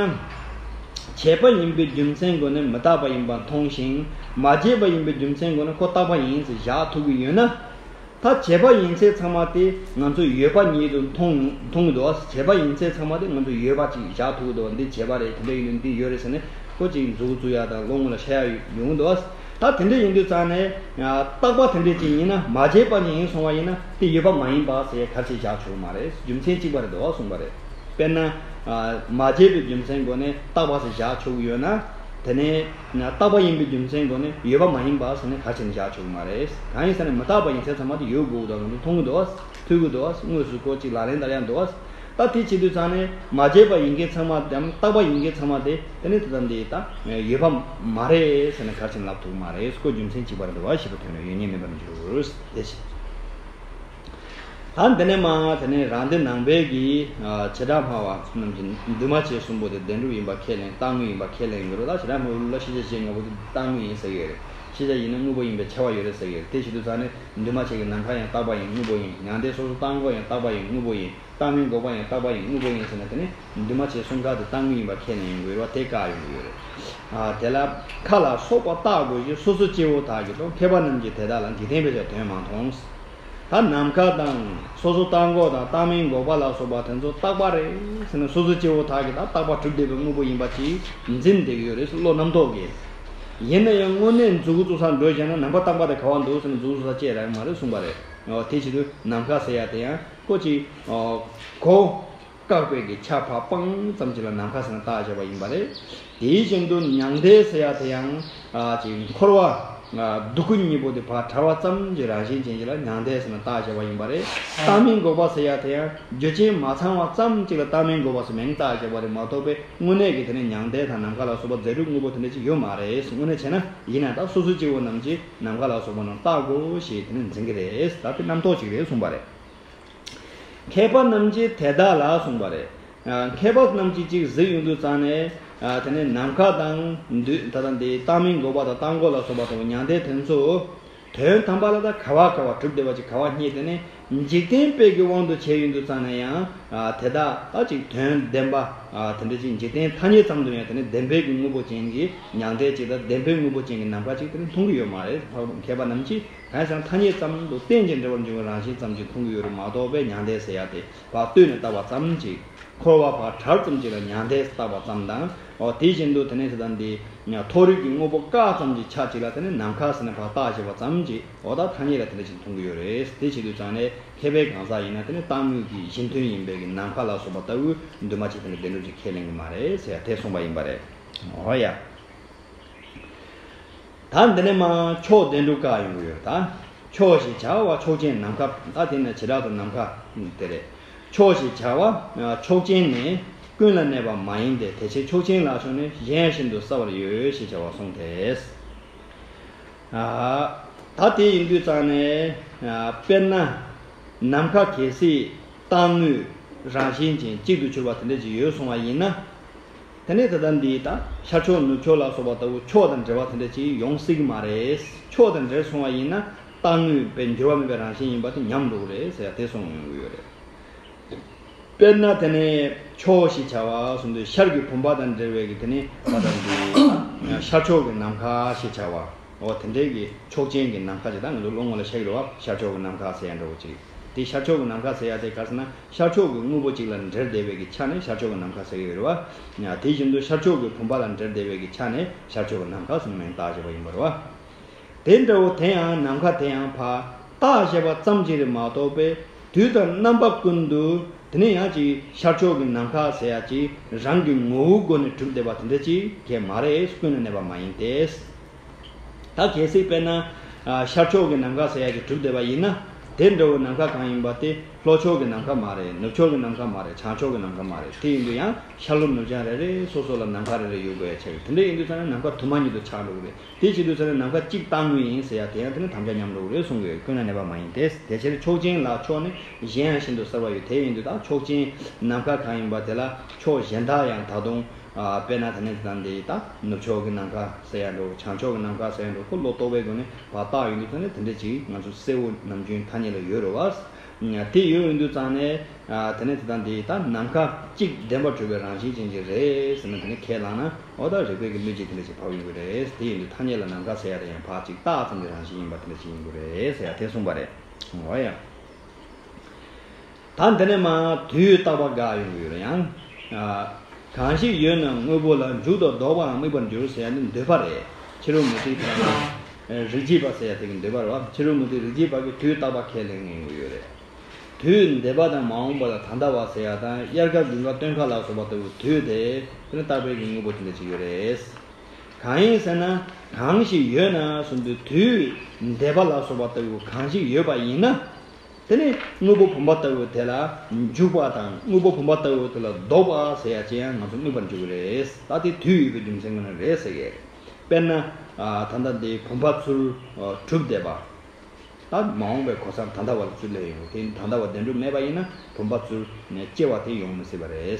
བྱས་པ་ཡིན་པའི་རྒྱུ་མཚན་སྒོ་ནས་མི་རྟག་པ་ཡིན་པར་མཐོང་ཞིང་། མ་བརྗེད་པ་ཡིན་པའི་རྒྱུ་མཚན་སྒོ་ནས་ཁོ་རྟག་པ་ཡིན་ཟེར་བཞག་ཐུབ་ཀྱི་ཡོད་ན། ད་བྱས་པ་ཡིན་ཚད་ཚང་མ་དེ་ང་ཚོས་ཡོད་པ་ཉིད་དུ་མཐོང་མཐོང་གི་འདུག་བ། བྱས་པ་ཡིན་ཚད་ཚང་མ་དེ་ང་ཚོས་ཡོད་པ་ཅིག་བཞག་ཐུབ་ཀྱི་འདུག་བ། འདི་བྱས་པ་རེད། དེ་འདྲ་ཡིན་དུས་འདི་ཡོད་རེད་ཟེར་ནས་ཁོ་ཅིག་མཛུབ་བཙུགས་ཡ་དང་བློ་ངོ་ལ་ཤར་ཡ་ཡོང་གི་འདུག་བ། ད་དེ་འདྲ་ཡིན་དུས་ཙང་ནས་རྟག་པ་དེ་འདྲ་ཅིག་ཡིན་ན། མ་བརྗེད་པ་ཅིག་ཡིན་སོང་བ་ཡིན་ན་དེ་ཡོད་པ་མ་ཡིན་པ་ཟེར་ཡ་ག་ཚོད་བཞག་ཆོག་མ་རེད། རྒྱུ་མཚན་གཅིག་པ་རེད་འདུག་བ་གསུངས་པ་རེད། དཔེར་ན། མ་བརྗེད་པའི་རྒྱུ་མཚན་སྒོ་ནས་རྟག་པ་ཟེར་བཞག་ཆོག་གི་ཡོད་ན། དེ་ནས་རྟག་པ་ཡིན་པའི་རྒྱུ་མཚན་སྒོ་ནས་ཡོད་པ་མ་ཡིན་པ་ཟེར་ནས་ག་ཅིག་ནས་བཞག་ཆོག་གི་མ་རེད། གང་ཡིན་ཟེར་ན་མི་རྟག་པ་ཡིན་ཚད་ཚང་མ་དེ་ཡོད་དགོས་འདུག་ང་ཚོ་མཐོང་གི་འདུག་བ། ཐོས་ཀྱི་འདུག་བ། དངོས་སུ་ཁོ་ཅིག་ལག་ལེན་བསྟར་ཡ་འདུག་བ། ད་དེ་བྱེད་དུས་ཙང་ནས་མ་བརྗེད་པ་ཡིན་མཁན་ཚང་མ་དེའམ་རྟག་པ་ཡིན་མཁན་ཚང་མ་དེ་དེ་ནས་དེ་ལྟ་འདི་ད་ཡོད་པ་མ་རེད་ཟེར་ནས་ག་ཅིག་ནས་ལབ་ཐུབ་གི་མ་རེད། ཁོ་རྒྱུ་མཚན་གཅིག་པ་རེད་འདུག་བ། ཞེས་པའི་དོན་ལ་ཡོད་ཉིད་མིན་པར་འགྱུར། དེ་བཞིན། ད་འདི་ནས་མ་དེ་ནས་རང་སྡེ་ནང་པའི་གི་བྱེ་བྲག་སྨྲ་བ་རྣམས་ཀྱིས་འདུས་མ་བྱས་གསུམ་པོ་དེ་བདེན་གྲུབ་ཡིན་པ་ཁས་ལེན། རྟག་དངོས་ཡིན་པ་ཁས་ལེན་ཡོད་རེད། ད་བྱེ་བྲག་སྨྲ་བའི་ལུགས་ལ་ཤེས་བྱ་ཞེས་ལྔ་པོ་དེ་རྟག་དངོས་ཡིན་ཟེར་གྱི་ཡོད་རེད། ཤེས་བྱ་ཡིན་ན་དངོས་པོ་ཡིན་པའི་ཁྱབ་པ་ཡོད་རེད་ཟེར་གྱི་ཡོད་རེད། དེ་བྱེད་དུས་ཙང་ནས་འདུས་མ་བྱས་ཀྱི་ནམ་མཁའ་ཡང་རྟག་པ་ཡིན་དངོས་པོ་ཡིན། མྱང་འདས་སོ་སོར་བཏང་འགོག་ཡང་རྟག་པ་ཡིན་དངོས་པོ་ཡིན། རྟག་དངོས་འགོག་པ་ཡང་རྟག་པ་ཡིན་དངོས་པོ་ཡིན་ཟེར་ན། དེ་ནི་འདུས་མ་བྱས་གསུམ་ཀ་དེ་རྟག་དངོས་ཡིན་པ་ཁས་ལེན་ཡོང་གི་ཡོད་རེད་བ། དེ་བཀག་ཡོང་གི་ཡོད་རེད། དེ་ལ་ཁ་ལ་སོགས་པ་རྟག་དགོས་ཞེས་སོ་སོ་སྐྱེ་བོ་དག་གིས་དང་། མཁས་པ་རྣམས་ཀྱིས་དེ་དག་ལ་འཇིག་རྟེན་པའི་ཕྱིར་དོན་མ་མཐོང་། ད་ནམ་མཁའ་དང་སོ་སོ་རྟག་འགོག་དང་རྟག་མིན་འགོག་པ་ལ་སོགས་པ་དེ་ཚོ་རྟག་པ་རེད་ཟེར་ནས་སོ་སོ་སྐྱེ་བོ་དག་གིས་ད་རྟག་པ་གྲུབ་བསྡད་པའི་དངོས་པོ་ཡིན་པ་ཅིག་འཛིན་བསྡད་ཀྱི་ཡོད་རེད། བློ་རྣམ་རྟོག་གིས། ཡིན་ན་ཡང་དངོས་གནས་མཛུབ་གུ་བཙུགས་ས་འགྲོ་བྱས་ན་ནམ་མཁའ་རྟག་པ་དེ་ག་བ་འདུག་ཟེར་ནས་མཛུབ་གུ་བཙུགས་ས་བཅད་རག་གི་མ་རེད་གསུངས་པ་རེད། དེ་བྱེད་དུས་ནམ་མཁའ་ཟེར་ཡ་དེ་ཡང་ཁོ་ཅིག་གོ་བཀག་པའི་གི་ཆ་ཕར་སྤང་ཙམ་ཅིག་ལ་ནམ་མཁའ་ཟེར་ནས་བཏགས་བཞག་པ་ཡིན་པ་རེད། དེ་བཞིན་དུ་མྱང་འདས་ཟེར་ཡ་དེ་ཡང་ཅིག་འཁོར་བ་སྡུག་ཀུན་གཉིས་པོ་དེ་ཕར་བྲལ་བ་ཙམ་གྱི་རང་བཞིན་ཅན་ཅིག་ལ་མྱང་འདས་ཟེར་ནས་བཏགས་བཞག་པ་ཡིན་པ་རེད། རྟག་མིན་འགོག་པ་ཟེར་ཡ་དེ་ཡང་རྒྱུ་རྐྱེན་མ་ཚང་བ་ཙམ་ཅིག་ལ་རྟག་མིན་འགོག་པ་ཟེར་མིང་བཏགས་བཞག་པ་རེད་མ་གཏོགས་པའི་དངོས་གནས་ཀྱི་དེ་ནི་མྱང་འདས་དང་ནམ་མཁའ་ལ་སོགས་པ་རྫས་གྲུབ་དངོས་པོ་དེ་འདྲ་ཅིག་ཡོད་མ་རེད། དངོས་གནས་བྱས་ན་ཡིན་ན་ད་སོ་སོ་སྐྱེ་བོ་རྣམས་ཀྱིས་ནམ་མཁའ་ལ་སོགས་པ་རྣམས་རྟག་གོ་ཞེས་དེ་ནི་འཛིན་གྱི་རེད། ད་དེ་རྣམ་རྟོག་ཅིག་རེད་གསུངས་པ་རེད། མཁས་པ་རྣམས་ཀྱིས་དེ་དག་ལ་གསུངས་པ་རེད། ཨ། མཁས་པ་རྣམས་ཀྱིས་ཅིག་གཟིགས་ཡོང་དུས་ཙང་ནས། ཨ། དེ་ནས་ནམ་མཁའ་དང་འདུས་ད་ལྟ་འདི་རྟག་མིན་འགོག་པ་དང་རྟག་འགོག་ལ་སོགས་པ་དང་མྱང་འདས་དེ་ཚོ་དོན་དམ་པ་ལ་ད་ག་བ་ག་བ་གྲུབ་བསྡད་པ་ཅིག་ག་བ་རྙེད། དེ་ནས་འཇིག་རྟེན་པའི་གི་དབང་དུ་བྱས་ཡོང་དུས་ཙང་ནས་ཡང་། ཨ། དེ་དག་ད་ཅིག་དོན་བདེན་པ། ཨ། དེ་འདྲ་ཅིག་འཇིག་རྟེན་ཐ་སྙད་ཙམ་དུ་ཡང་དེ་ནས་བདེན་པའི་གི་དངོས་པོ་ཅན་གྱི་མྱང་འདས་ཅིག་དང་བདེན་པའི་དངོས་པོ་ཅན་གྱི་ནམ་མཁའ་ཅིག་དེ་ནས་མཐོང་གི་ཡོད་མ་རེད། མཁས་པ་རྣམས་ཀྱིས། གང་ཡིན་ཟེར་ན་ཐ་སྙད་ཙམ་དུ་རྟེན་ཅིང་འབྲེལ་བར་འབྱུང་བའི་རང་བཞིན་ཙམ་གྱིས་མཐོང་གི་ཡོད་རེད་མ་གཏོགས་པའི་མྱང་འདས་ཟེར་ཡ་དེ་ཕར་ལྟོས་ནས་བཏགས་པ་ཙམ་གྱིས། འཁོར་བ་ཕར་བྲལ་ཙམ་གྱིས་ལ་མྱང་འདས་བཏགས་པ་ཙམ་དང་། འོ་དེ་བཞིན་དུ་དེ་ནས་དེ་དང་འདི་མཐོ་རིས་ཀྱི་དངོས་པོ་བཀག་ཙམ་གྱི་ཆ་གཅིག་ལ་དེ་ནས་ནམ་མཁའ་ཟེར་ནས་ཕར་བཏགས་བྱས་པ་ཙམ་གྱིས་འོ་ད་ཐ་སྙད་ལ་དེ་འདྲ་ཞིག་མཐོང་གི་ཡོད་རེད། དེ་བྱེད་དུས་ཙང་ནས་མཁས་པའི་གང་ཟག་ཡིན་ན་དེ་ནས་རྟག་དངོས་ཀྱི་གཞི་མཐུན་ཡིན་པའི་གི་ནམ་མཁའ་ལ་སོགས་པ་ལྟ་བུའི་འདུས་མ་བྱས་དེ་ནས་བདེན་གྲུབ་ཅིག་ཁས་ལེན་གྱི་མ་རེད་ཟེར་ཡ་དེ་གསུངས་པ་ཡིན་པ་རེད། འོ་ཡ། ད་འདི་ནས་མ་མཆོག་བདེན་གྲུབ་བཀག་ཡོང་གི་ཡོད། ད་མཆོག་ཞེས་བྱ་བ་མཆོག་ཅན་ནམ་མཁའ། ད་དེ་ནས་བྱེ་བྲག་ཏུ་ནམ་མཁའ་དེ་རེད། མཆོག་ཞེས་བྱ་བ་མཆོག་ཅན་ནི་ཀུན་ལ་གནས་པ་མ་ཡིན་ཏེ། དེ་ཕྱིར་མཆོག་ཅན་ལ་མཆོག་ནི་གཞན་ཡང་ཤིན་ཏུ་གསལ་བར་ཡོད་ཞེས་བྱ་བ་གསུངས་ཏེ། ཨ། ད་དེ་ཡིན་དུས་ཙང་ནས། ཨ། དཔེར་ན། ནམ་མཁའ་གལ་སྲིད་རྟག་དངོས་རང་བཞིན་ཅན་གཅིག་ཏུ་གྱུར་པ་དེ་འདྲ་ཅིག་ཡོད་སོང་བ་ཡིན་ན། དེ་ནས་ད་ལྟ་འདི་ད་ཤར་ཕྱོགས་ནུབ་ཕྱོགས་ལ་སོགས་པ་ལྟ་བུ་ཕྱོགས་དང་འབྲེལ་བ་དེ་འདྲ་ཅིག་ཡོང་སྲིད་ཀྱི་མ་རེད། ཕྱོགས་དང་འབྲེལ་སོང་བ་ཡིན་ན་རྟག་དངོས་པའི་འགྱུར་བ་མེད་པའི་རང་བཞིན་ཡིན་པ་དེ་ཉམས་འགྲོ་གི་རེད་ཟེར་ཡ་དེ་གསུངས་ཡོང་གི་ཡོད་རེད། དཔེར་ན་དེ་ནས་ཕྱོགས་ཞེས་བྱ་བ་གསུངས་དུས་ཤར་གྱི་བུམ་པ་དང་འབྲེལ་བའི་གི་དེ་ནས་ད་ལྟ་འདི་ཤར་ཕྱོགས་ཀྱི་ནམ་མཁའ་ཞེས་བྱ་བ། འོ་དེ་འདྲའི་གི་མཆོག་ཅན་གྱི་ནམ་མཁའ་ཅིག་ད་ང་ཚོ་བློ་ངོ་ལ་ཤར་གྱི་རེད་བ། ཤར་ཕྱོགས་ཀྱི་ནམ་མཁའ་ཟེར་ཡ་འདྲ་བོ་ཅིག་དེ་ཤར་ཕྱོགས་ཀྱི་ནམ་མཁའ་ཟེར་ཡ་དེ་ག་ཟེར་ན་ཤར་ཕྱོགས་ཀྱི་དངོས་པོ་ཅིག་ལ་འབྲེལ་བསྡད་པའི་གི་ཆ་ནས་ཤར་ཕྱོགས་ཀྱི་ནམ་མཁའ་ཟེར་གྱི་ཡོད་རེད་བ། དེ་བཞིན་དུ་ཤར་ཕྱོགས་ཀྱི་བུམ་པ་ལ་འབྲེལ་བསྡད་པའི་གི་ཆ་ནས་ཤར་ཕྱོགས་ཀྱི་ནམ་མཁའ་ཟེར་ནས་མིང་བཏགས་བྱས་པ་ཡིན་པ་རེད་བ། དེ་འདྲ་བོ་དེ་ཡང་ནམ་མཁའ་དེ་ཡང་ཕར་རྟགས་བཤད་པ་ཙམ་ཅིག་རེད་མ་གཏོགས་པས། དུས་དང་རྣམ་པ་ཀུན་ཏུ་དེ་ནས་ཡང་ཅིག་ཤར་ཕྱོགས་ཀྱི་ནམ་མཁའ་ཟེར་ཡ་ཅིག་རང་གི་ངོ་བོའི་སྒོ་ནས་གྲུབ་བསྡད་པ་དེ་འདྲ་ཅིག་གས་མ་རེད། ཀུན་ནས་གནས་པ་མ་ཡིན་ཏེ། ད་གལ་སྲིད་དཔེར་ན། ཨ། ཤར་ཕྱོགས་ཀྱི་ནམ་མཁའ་ཟེར་ཡ་ཅིག་གྲུབ་བསྡད་པ་ཡིན་ན། དེ་འདྲ་བོ་ནམ་མཁའ་གང་ཡིན་པ་དེ་ལྷོ་ཕྱོགས་ཀྱི་ནམ་མཁའ་མ་རེད། ནུབ་ཕྱོགས་ཀྱི་ནམ་མཁའ་མ་རེད། བྱང་ཕྱོགས་ཀྱི་ནམ་མཁའ་མ་རེད། དེ་ཡིན་དུས་ཡང་ཤར་ལྷོ་ནུབ་བྱང་རེ་རེ་སོ་སོ་ལ་ནམ་མཁའ་རེ་རེ་ཡོད་དགོས་ཡ་ཆགས་ཀྱི། དེ་འདྲ་ཡིན་དུས་ཙང་ནས་ནམ་མཁའ་དུ་མ་ཉིད་དུ་ཆགས་འགྲོ་གི་རེད། དེ་བྱེད་དུས་ཙང་ནས་ནམ་མཁའ་གཅིག་རྟག་དངོས་ཡིན་ཟེར་ཡ་དེ་ཡང་དེ་ནི་དམ་བཅའ་ཉམས་འགྲོ་གི་རེད་གསུང་གི་ཡོད། ཀུན་ནས་གནས་པ་མ་ཡིན་ཏེ། དེ་ཕྱིར་ཕྱོགས་ཅན་ལ་ཕྱོགས་ནི་གཞན་ཡང་ཤིན་ཏུ་གསལ་བ་ཡོད། དེ་ཡིན་དུས་ད་ཕྱོགས་ཅན་ནམ་མཁའ་གང་ཡིན་པ་དེ་ལ་ཕྱོགས་གཞན་དག་ཡང་ད་དུང་། ཨ། དཔེར་ན་དེ་ནས་ད་འདི་ད་ནུབ་ཕྱོགས་ཀྱི་ནམ་མཁའ་ཟེར་ཡ་འགྲོ། བྱང་ཕྱོགས་ཀྱི་ནམ་མཁའ་ཟེར་ཡ་འགྲོ། ཁོ་བློ་རྟོག་པའི་སྒོ་ནས་ཕར་བཏགས་ཡོང་དུས་ཙང་ནས་དེ་འདྲ་ཅིག་ང་ཚོ་གསལ་བོ་ནམ་རྒྱུན་ཐ་སྙད་ལ་ཡོད་རེད་བ། དེ་ཡོད་ཡོང་དུས་ཙང་ནས། ཨ། དེ་ནས་དེ་དང་དེ་ད་ནམ་མཁའ་གཅིག་བདེན་པར་གྲུབ་པའི་རང་བཞིན་ཅན་གྱི་རེད་ཟེར་ན། དེ་ནས་ཁས་བླངས་ན་འོ་ད་རིགས་པའི་གི་ལུས་ཅིག་དེ་འདྲ་ཅིག་བབས་ཡོང་གི་རེད། དེ་ཡིན་དུས་ཐ་སྙད་ལ་ནམ་མཁའ་ཟེར་ཡ་དེ་ཡང་ཕར་གཅིག་རྟགས་ཙམ་གྱི་རང་བཞིན་ཡིན་པ་དེ་འདྲ་ཅིག་ཡིན་དགོས་རེད་ཟེར་ཡ་དེ་གསུངས་པ་རེད། འོ་ཡ། ད་འདི་ནས་མར་དུས་རྟག་པ་འགའ་ཡོང་གི་ཡོད་རེད་ཡང་། ཨ། གང་ཞིག་ཡོད་ན་དངོས་པོ་ལ། འཇུག་དང་ལྡོག་པའང་དམིགས་པར་འགྱུར་ཟེར་ཡ་འདི་འདོད་པ་རེད། ཕྱི་རོལ་མུ་སྟེགས་དང་། ཨ། རིགས་བྱེད་པ་ཟེར་ཡ་དེ་གི་འདོད་པ་རེད་བ། ཕྱི་རོལ་མུ་སྟེགས་རིགས་བྱེད་པ་གི་དུས་རྟག་པ་ཁས་ལེན་ཡོང་གི་ཡོད་རེད། དུས་འདས་པ་དང་མ་འོངས་པ་དང་ད་ལྟ་བ་ཟེར་ཡ་དང་དབྱར་ཁ་དགུན་ཁ་སྟོན་ཁ་ལ་སོགས་པ་ལྟ་བུ་དུས་དེ་དེ་ནི་རྟག་པའི་གི་དངོས་པོ་དེ་འདྲ་ཅིག་ཡོད་རེད། གང་ཡིན་ཟེར་ན། གང་ཞིག་ཡོད་ན་གསུངས་དུས་དུས་འདས་པ་ལ་སོགས་པ་ལྟ་བུ་གང་ཞིག་ཡོད་པ་ཡིན་ན། དེ་ནི་དངོས་པོ་བུམ་པ་ལྟ་བུ་དེ་ལ་འཇུག་པ་དང་དངོས་པོ་བུམ་པ་ལྟ་བུ་དེ་ལ་ལྡོག་པ་ཟེར་ཡ་ཅིག་ཡང་ང་ཚོ་དམིགས་པར་འཇུག་གི་རེད། ད་དེ་དུས་ཡོད་པའི་རྒྱུ་མཚན་ངོས་ནས་རེད་ཟེར་གི་རེད། དཔེར་ན། ཨ། ད་ལྟ་འདི་བུམ་པ་ཚུར་གྲུབ་བསྡད་པ། ད་མ་འོངས་པའི་གོ་ས་ད་ལྟ་བ་ལ་ཚུར་སླེབས་ཡོང་གི། དེ་ད་ལྟ་བ་བདེན་གྲུབ་མེད་པ་ཡིན་ན་བུམ་པ་ཚུར་སྐྱེ་བ་དེ་ཡོང་མི་སྲིད་པ་རེད།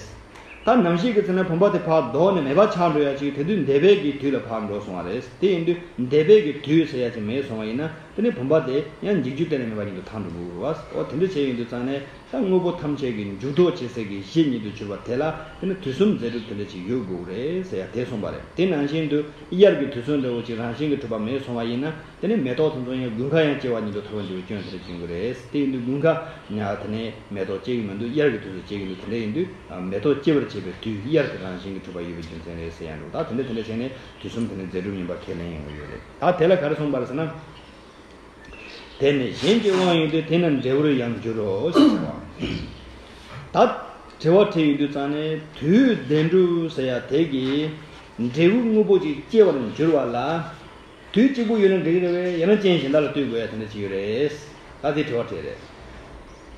ད་ནམ་ཞིག་གི་ཚེ་ན་བུམ་པ་དེ་ཕར་ལྡོག་ནས་མེད་པ་ཆགས་འགྲོ་ཡ་ཅིག་དེ་དུས་འདས་པའི་གི་དུས་ལ་ཕར་འགྲོ་སོང་བ་རེད། དེ་ཡིན་དུས་འདས་པའི་གི་དུས་ཟེར་ཡ་ཅིག་མེད་སོང་བ་ཡིན་ན། དེ་ནི་བུམ་པ་དེ་ཡང་འཇིག་རྒྱུ་གཏན་ནས་མེད་པ་ཉིད་དུ་ཐལ་འགྲོ་དགོས་རེད་བ། འོ་དེ་འདྲ་བྱས་ཡིན་དུས་ཙང་ནས། ད་དངོས་པོ་ཐམས་ཅད་ཀྱི་འཇུག་ལྡོག་བྱེད་སའི་གི་གཞི་ཉིད་དུ་གྱུར་པ་དེ་ལ་དེ་ནི་དུས་གསུམ་རྫས་གྲུབ་དེ་འདྲ་ཅིག་ཡོད་དགོས་རེད་ཟེར་ཡ་དེ་གསུངས་པ་རེད། དེ་ནང་བཞིན་དུ་དབྱར་གྱི་དུས་ཚོད་འདྲ་བོ་ཅིག་རང་བཞིན་གྱིས་གྲུབ་པ་མེད་སོང་བ་ཡིན་ན། དེ་ནི་མེ་ཏོག་དེ་ཚོ་ཡང་དགུན་ཁ་ཡང་སྐྱེ་བ་ཉིད་དུ་ཐལ་བར་འགྱུར་བའི་སྐྱོན་དེ་འདྲ་ཅིག་ཡོང་གི་རེད། དེ་ཡིན་དུས་དགུན་ཁ་ཡང་དེ་ནི་མེ་ཏོག་སྐྱེ་གི་མི་འདུག་དབྱར་གྱི་དུས་སུ་སྐྱེ་གི་འདུག་དེ་འདྲ་ཡིན་དུས་མེ་ཏོག་སྐྱེ་བར་བྱེད་པའི་དུས་དབྱར་གྱི་རང་བཞིན་གྱིས་གྲུབ་པ་ཡོད་པའི་རྒྱུ་མཚན་རེད་ཟེར་ཡ་འདུག་ད་དེ་འདྲ་དེ་འདྲ་བྱས་ནས་དུས་གསུམ་དེ་ནི་རྫས་གྲུབ་ཡིན་པ་ཁས་ལེན་ཡོང་གི་ཡོད་རེད། ད་དེ་ལ་ག་རེ་གསུངས་པ་རེད་ཟེར་ན། དེ་ནི་གཞན་གྱི་དབང་ཡིན་ཏེ། དེས་ན་འབྲས་བུར་ཡང་འགྱུར་རོ་ཞེས་བྱ་བ། ད་དྲི་བ་དྲིས་ཡོང་དུས་ཙང་ནས་དུས་བདེན་གྲུབ་ཟེར་ཡ་དེ་གིས་འབྲས་བུ་དངོས་པོ་ཅིག་སྐྱེ་བར་འགྱུར་བ་ལ། དུས་གཅིག་པུ་ཡོད་ན་འགྲིག་གི་རེད་པས། ཡང་ན་རྐྱེན་གཞན་དག་ལ་ལྟོས་དགོས་ཡ་དེ་འདྲ་ཅིག་ཡོད་རེད། ད་དེ་དྲི་བ་དྲིས་རེད།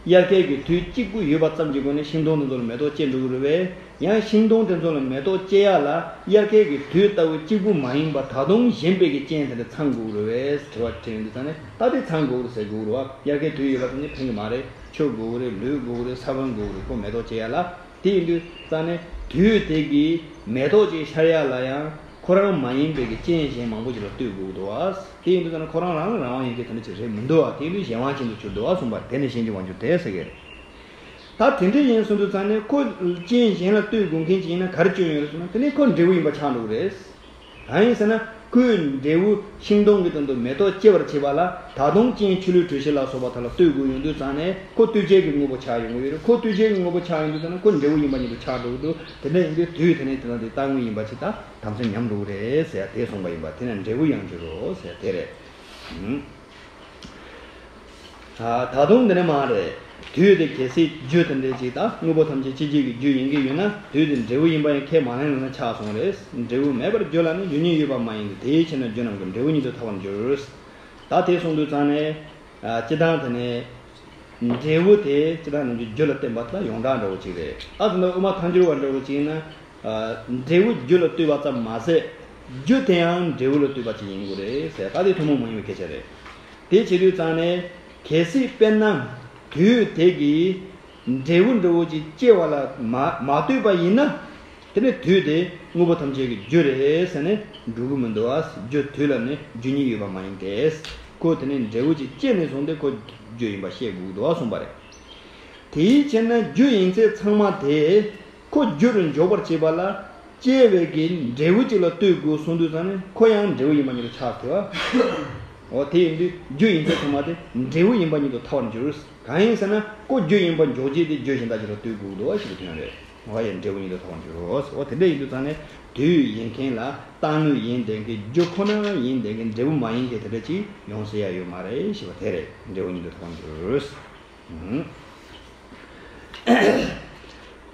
དབྱར་ཁའི་གི་དུས་གཅིག་པུ་ཡོད་པ་ཙམ་གྱི་སྒོ་ནས་ཤིང་སྡོང་དེ་ཚོ་ལ་མེ་ཏོག་སྐྱེ་འགྲོ་གི་རེད་པས། ཡང་ཤིང་སྡོང་དེ་ཚོ་ལ་མེ་ཏོག་སྐྱེ་ཡ་ལ་དབྱར་ཁའི་གི་དུས་ལྟ་བུ་གཅིག་པུ་མ་ཡིན་པ་ད་དུང་གཞན་པའི་གི་རྐྱེན་དེ་འདྲ་ཚང་དགོས་ཀྱི་རེད་པས། དྲི་བ་དྲིས་ཡོང་དུས་ཙང་ནས་ད་དེ་ཚང་དགོས་ཀྱི་རེད་ཟེར་དགོས་ཀྱི་རེད་པ། དབྱར་ཁའི་དུས་ཡོད་པ་ཙམ་གྱིས་ཕན་གྱི་མ་རེད། ཆུ་དགོས་ཀྱི་རེད། ལུད་དགོས་ཀྱི་རེད། ས་བོན་དགོས་ཀྱི་རེད། ཁོ་མེ་ཏོག་སྐྱེ་ཡ་ལ། དེ་ཡིན་དུས་ཙང་ནས་དུས་དེ་གིས་མེ་ཏོག་ཅིག་ཤར་ཡ་ལ་ཡང་ཁོ་རང་མ་ཡིན་པའི་གི་རྐྱེན་གཞན་མང་པོ་ཅིག་ལ་ལྟོས་དགོས་ཀྱི་འདུག་པ། དེ་ཡིན་དུས་ཙང་ནས་ཁོ་རང་རང་ལ་རང་དབང་ཡོད་མཁན་དེ་འདྲ་ཅིག་རེད་མི་འདུག་པ། དེ་ཡིན་དུས་གཞན་དབང་ཅན་དུ་གྱུར་འདུག་པ་གསུངས་པ། དེ་ནི་གཞན་གྱི་དབང་གྱུར་ཏེ་ཟེར་གྱི་རེད། ད་དེ་འདྲ་ཡིན་གསུངས་དུས་ཙང་ནས་ཁོ་རྐྱེན་གཞན་ལ་ལྟོས་དགོས་མཁན་ཅིག་ཡིན་ན་ག་རེ་སྐྱོན་ཡོད་རེད་ཟེར་ན། དེ་ནི་ཁོ་འབྲས་བུ་ཡིན་པ་ཆགས་འགྲོ་གི་རེད། གང་ཡིན་ཟེར་ན་ཁོས་འབྲས་བུ་ཤིང་སྡོང་གི་སྟེང་དུ་མེ་ཏོག་སྐྱེ་བར་བྱེད་པ་ལ་ད་དུང་རྐྱེན་ཆུ་ལུད་དྲོད་གཤེར་ལ་སོགས་པ་དག་ལ་ལྟོས་དགོས་ཡོང་དུས་ཙང་ནས་ཁོ་ལྟོས་བྱའི་གི་དངོས་པོ་ཆགས་ཡོང་གི་ཡོད་རེད། ཁོ་ལྟོས་བྱའི་གི་དངོས་པོ་ཆགས་ཡོང་དུས་ཙང་ནས་ཁོ་འབྲས་བུ་ཡིན་པ་ཉིད་དུ་ཆགས་འགྲོ་གི་འདུག་དེ་འདྲ་ཡིན་དུས་དུས་དེ་ནས་དེ་དང་དེ་རྟག་དངོས་ཡིན་པ་ཅིག་ད་དམ་བཅའ་ཉམས་འགྲོ་གི་རེད་ཟེར་ཡ་དེ་གསུངས་པ་ཡིན་པ། དེས་ན་འབྲས་བུར་ཡང་འགྱུར་རོ་ཟེར་ཡ་དེ་རེད། ཨ། ད་དུང་འདི་ནས་མར་རེད། དུས་དེ་གལ་སྲིད་རྒྱུ་དེ་འདྲ་ཅིག་ད་དངོས་པོ་ཐམས་ཅད་སྐྱེ་བྱེད་ཀྱི་རྒྱུ་ཡིན་གྱི་ཡོད་ན་དུས་དེ་འབྲས་བུ་ཡིན་པ་ཡང་ཁས་མ་ལེན་ལབ་ན་ཆགས་སོང་རེད། འབྲས་བུ་མེད་པར་རྒྱུ་ལ་ནི་རྒྱུ་ཉིད་ཡོད་པ་མ་ཡིན་ཏེ། དེའི་ཕྱིར་ན་རྒྱུ་རྣམས་ཀྱི་འབྲས་བུ་ཉིད་དུ་ཐལ་བར་འགྱུར། ད་དེ་གསུངས་དུས་ཙང་ནས། ཨ། སྤྱིར་བཏང་དེ་ནས་འབྲས་བུ་དེ་སྤྱིར་བཏང་ནི་རྒྱུ་ལ་བརྟེན་པ་དེ་ལ་ཡོངས་གྲགས་འདྲ་བོ་ཅིག་རེད། ད་དེ་འདྲ་དབུ་མ་ཐལ་འགྱུར་བ་འདྲ་བོ་ཅིག་ཡིན་ན། ཨ། འབྲས་བུ་རྒྱུ་ལ་ལྟོས་པ་ཙམ་མ་ཟད་རྒྱུ་དེ་ཡང་འབྲས་བུ་ལ་ལྟོས་པ་ཅིག་ཡིན་དགོས་རེད་ཟེར། ད་དེ་ཐུན་མོང་མ་ཡིན་པའི་སྐད་ཆ་རེད། དེ་བྱེད་དུས་ཙང་ནས་གལ་སྲིད་དཔེར་ན་དུས་དེ་གིས་འབྲས་བུ་འདྲ་བོ་ཅིག་སྐྱེ་བ་ལ་མ་མ་ལྟོས་པ་ཡིན་ན། དེ་ནི་དུས་དེ་དངོས་པོ་ཐམས་ཅད་ཀྱི་རྒྱུ་རེད་ཟེར་ནས་འགྲུབ་ཀྱི་མི་འདུག་པ། རྒྱུ་དུས་ལ་ནི་རྒྱུ་ཉིད་ཡོད་པ་མ་ཡིན་ཏེ། ཁོ་དེ་ནི་འབྲས་བུ་ཅིག་སྐྱེས་ནས་བཟུང་སྟེ་ཁོ་རྒྱུ་ཡིན་པ་ཤེས་དགོས་ཀྱི་འདུག་པ་གསུངས་པ་རེད། དེའི་ཕྱིར་ན་རྒྱུ་ཡིན་ཚད་ཚང་མ་དེ་ཁོ་རྒྱུ་རུ་འཇོག་པར་བྱེད་པ་ལ་སྐྱེ་བའི་གི་འབྲས་བུ་ཅིག་ལ་ལྟོས་དགོས་གསུངས་དུས་ཙང་ནས་ཁོ་ཡང་འབྲས་བུ་ཡིན་པ་ཉིད་དུ་ཆགས་ཐུབ་པ། འོ་དེ་ཡིན་དུས་རྒྱུ་ཡིན་ཚད་ཚང་མ་དེ་འབྲས་བུ་ཡིན་པ་ཉིད་དུ་ཐལ་བར་འགྱུར། གང་ཡིན་ཟེར་ན་ཁོ་རྒྱུ་ཡིན་པ་འཇོག་བྱེད་དེ་རྒྱུ་གཞན་དག་ཅིག་ལ་ལྟོས་དགོས་ཀྱི་འདུག་པ་ཞིག་གི་དོན་རེད། འོ་ཡ། འབྲས་བུ་ཉིད་དུ་ཐོབ་པར་འགྱུར་རོ། འོ་དེ་འདྲ་ཡིན་དུས་ཙང་ནས་དུས་ཡིན་མཁན་ལ་རྟག་དངོས་ཡིན་བསྡད་མཁན། རྒྱུ་ཁོ་ན་ཡིན་བསྡད་མཁན། འབྲས་བུ་མ་ཡིན་མཁན་དེ་འདྲ་ཅིག་ཡོང་ས་ཡ་ཡོད་མ་རེད་ཞེས་པ་དེ་རེད། འབྲས་བུ་ཉིད་དུ་ཐོབ་པར་འགྱུར།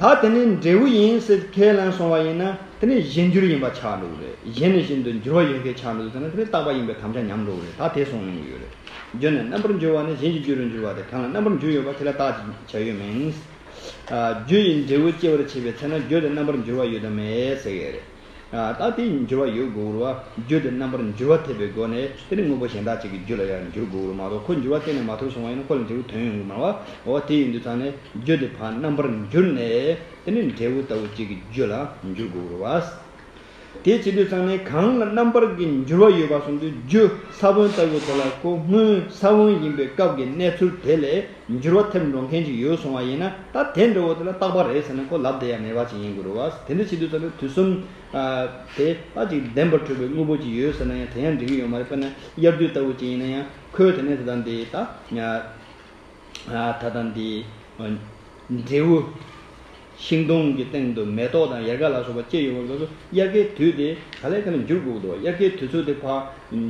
ད་དེ་ནི་འབྲས་བུ་ཡིན་ཟེར་ཁས་ལེན་སོང་བ་ཡིན་ན། དེ་ནི་གཞན་འགྱུར་ཡིན་པ་ཆགས་འགྲོ་གི་རེད། གཞན་ནས་གཞན་དུ་འགྱུར་བ་ཡོད་མཁན་ཆགས་འགྲོ་དུས་ཙང་ནས། དེ་ནི་རྟག་པ་ཡིན་པའི་དམ་བཅའ་ཉམས་འགྲོ་གི་རེད། ད་དེ་གསུངས་ཡོང་གི་ཡོད་རེད། རྒྱུ་ནི་རྣམ་པར་འགྱུར་བ་ནི། གཞན་གྱི་རྒྱུ་རུ་འགྱུར་བ་སྟེ། གང་ལ་རྣམ་པར་འགྱུར་ཡོད་པ། དེ་ལ་རྟག་ཅེས་བྱ་ཡོད་མིན། རྒྱུ་ཡིས་འབྲས་བུ་སྐྱེ་བར་བྱེད་པའི་ཚེ་ན། རྒྱུ་དེ་རྣམ་པར་འགྱུར་བ་ཡོད་དམ་མེད་ཟེར་གྱི་རེད། ད་དེ་འགྱུར་བ་ཡོད་དགོས་རེད་བ། རྒྱུ་དེ་རྣམ་པར་འགྱུར་བ་ཐེབས་པའི་སྒོ་ནས་དེ་ནི་དངོས་པོ་གཞན་དག་ཅིག་གི་རྒྱུ་ལ་ཡང་འགྱུར་དགོས་རེད་མ་གཏོགས། ཁོ་འགྱུར་བ་གཏན་ནས་མ་ཐོབ་སོང་བ་ཡིན་ན་ཁོ་ལ་འབྲས་བུ་ཐོན་ཡོང་གི་མ་རེད་བ། འོ་དེ་ཡིན་དུས་ཙང་ནས་རྒྱུ་དེ་ཕར་རྣམ་པར་འགྱུར་ནས་དེ་ནི་འབྲས་བུ་ལྟ་བུ་ཅིག་གི་རྒྱུ་ལ་འགྱུར་དགོས་རེད་བ། དེ་བྱེད་དུས་ཙང་ནས་གང་ལ་རྣམ་པར་གྱི་འགྱུར་བ་ཡོད་པ་གསུངས་དུས། རྒྱུ་ས་བོན་ལྟ་བུ་དེ་ལ་ཁོ་སྔོན་ས་བོན་ཡིན་པའི་སྐབས་ཀྱི་གནས་ཚུལ་དེ་ལས་འགྱུར་བ་ཐེབས་འགྲོ་མཁན་ཅིག་ཡོད་སོང་བ་ཡིན་ན། ད་དེ་འདྲ་བོ་དེ་ལ་རྟག་པ་རེད་ཟེར་ནས་ཁོ་ལབ་བསྡད་ཡ་མེད་པ་ཅིག་ཡིན་དགོས་རེད་བ། དེ་འདྲ་བྱེད་དུས་ཙང་ནས་དུས་གསུམ་དེ་ད་ཅིག་བདེན་པར་གྲུབ་པའི་དངོས་པོ་ཅིག་ཡོད་ཟེར་ན་ཡང་དེ་ཡང་འགྲིག་གི་ཡོད་མ་རེད། དཔེར་ན་དབྱར་དུས་ལྟ་བུ་ཅིག་ཡིན་ན་ཡང་ཁོས་དེ་ནས་དེ་དང་དེ་ད། ད་ལྟ་འདི་འབྲས་བུ་ཤིང་སྡོང་གི་སྟེང་དུ་མེ་ཏོག་དང་ཡལ་ག་ལ་སོགས་པ་སྐྱེ་ཡོང་བའི་སྐབས་སུ། དབྱར་ཁའི་དུས་དེ་ག་ལེ་ག་ལེ་འགྱུར་དགོས་འདུག། དབྱར་ཁའི་དུས་ཚོད་དེ་ཕར་